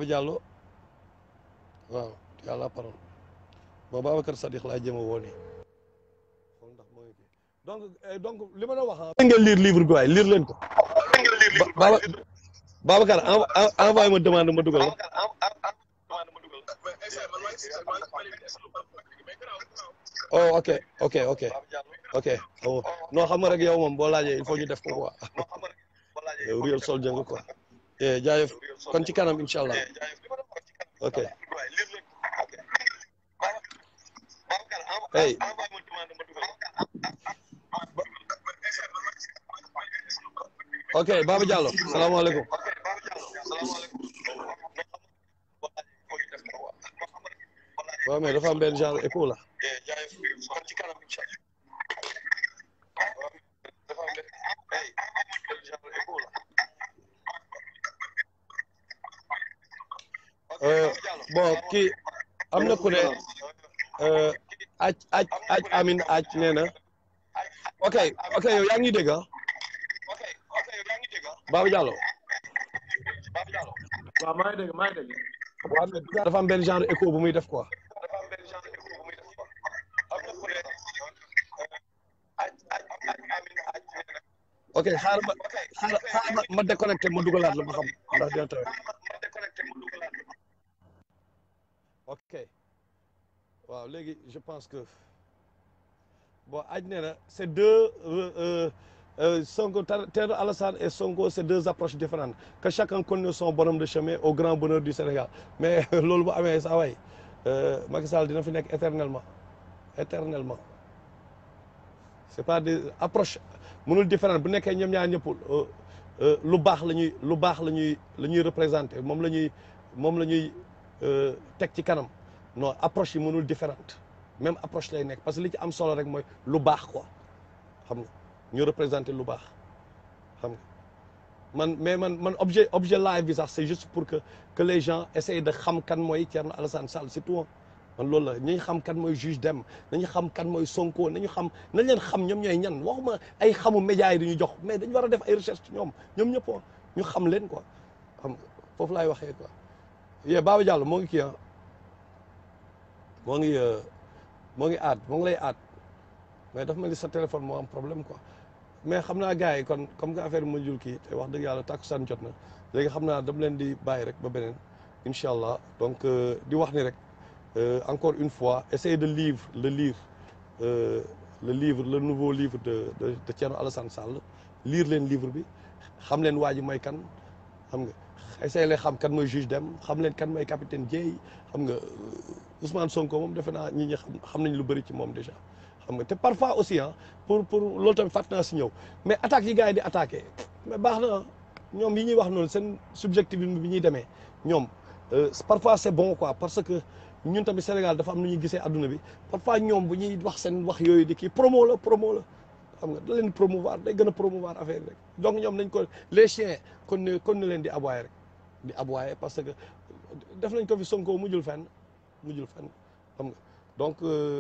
Diallo waaw yàlla parole bon Babacar Sadikh laa jëm a woo nii ndax moo ngi donc li ma doon wax ngeen lire livre bi waaye lire leen ko Babacar envoyé ma demande ma dugal oh ok non xam nga rek yow moom boo laajee il faut ñu def ko quoi yow real soldier nga quoi jaajëf kon ci kanam incha allah ok hey ok Baba Diallo salaamaaleykum waaw mais dafa am benn genre écho la bon kii am na ku ne amin nee na ok yow yaa ngi dégg ah Baba Diallo waaw maa ngi dégg waaw mais dafa am benn genre écho bu muy def quoi ok xaaral ma déconnecté ma dugalaat la ma xam ndax dina tawee ok waaw léegi je pense que bon nee na c'est deux Sonko Thierno Alassane et Sonko c'est deux approches différentes que chacun connaît son bonhomme de chemin au grand bonheur du Sénégal mais loolu bu amee saa waay Macky Sall dina fi nekk éternellement c'est pas des approches mënul différente bu nekkee ñoom ñaar ñëpp lu baax la ñuy représenter moom la ñuy teg ci kanam non approche yi mënul différente même approche lay nekk parce que li ci am solo rek mooy lu baax quoi xam nga ñu représenter lu baax xam nga man objet live bi sax c'est juste pour que les gens essayent de xam kan mooy Thierno Alassane Sall c'est tout man loolu la nañu xam kan mooy juge Dème nañu xam kan mooy Sonko nañ leen xam ñoom ñooy ñan waxuma ay xamu médias yi dañu jox mais dañu war a def ay recherche ci ñoom ñëpp ñu xam leen quoi xam nga foofu laay waxee quoi yee Baba Diallo moo ngi kii moo ngi lay aat mais dafa mel ni sa téléphone moo am problème quoi mais xam naa gars yi kon comme que affaire bi ma jul kii te wax dëgg yàlla takkusaan jot na léegi xam naa dama leen di bàyyi rek ba beneen incha allah donc di wax ni rek encore une fois essayez de lire le nouveau livre de Thierno Alassane Sall lire leen livre bi xam leen waa ji mooy kan xam nga essayez leen xam kan mooy juge Dème xam leen kan mooy capitaine Dièye xam nga Ousmane Sonko moom defe naa ñi xam nañ lu bëri ci moom déjà xam nga te parfois aussi pour loolu tamit fàtt naa si ñëw mais attaques yi gars yi di attaqué mais baax na ñoom yi ñuy wax noonu seen subjectivisme bi ñuy demee ñoom parfois c'est bon quoi parce que ñun tamit Sénégal dafa am nu ñuy gisee adduna bi parfois ñoom bu ñuy wax seen wax yooyu di kii promo la xam nga da leen promouvoir day gën a promouvoir affaire rek donc ñoom nañ ko les chiens kon ne leen di aboyer rek parce que def nañ ko fi Sonko mujjul fenn xam nga donc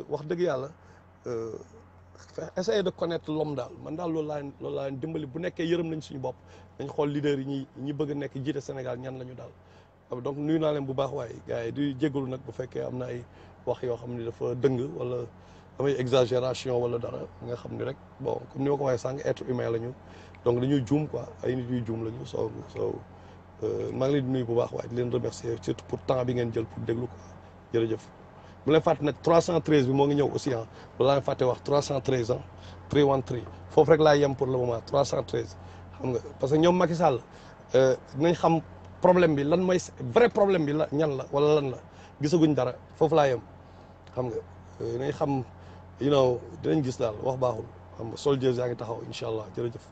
wax dëgg yàlla essayer de connaître l'homme daal man daal loolu laa leen dimbali bu nekkee yërëm nañ suñu bopp dañ xool leader yi ñi bëgg a nekk jiite Sénégal ñan la ñu daal donc nuyu naa leen bu baax waaye gars yi di jégalu nag bu fekkee am na ay wax yoo xam ne dafa dëng wala amay exagération wala dara nga xam ni rek bon comme ni ma ko waxee sànq être humain la ñu donc dañuy juum quoi ay nit yuy juum la ñu soo maa ngi leen di nuyu bu baax waaye di leen remercier surtout pour temps bi ngeen jël pour déglu quoi jërëjëf bu leen fàtte nag 313 bi moo ngi ñëw aussi loolu laa fàtte wax 313 313 foofu rek laa yem pour le moment 313 xam nga parce que ñoom Macky Sall dinañ xam problème bi lan mooy vrai problème bi la ñan la wala lan la gisaguñ dara foofu laa yem xam nga dinañ xam dinañ gis daal wax baaxul xam nga soldiers yaa ngi taxaw incha allah jërëjëf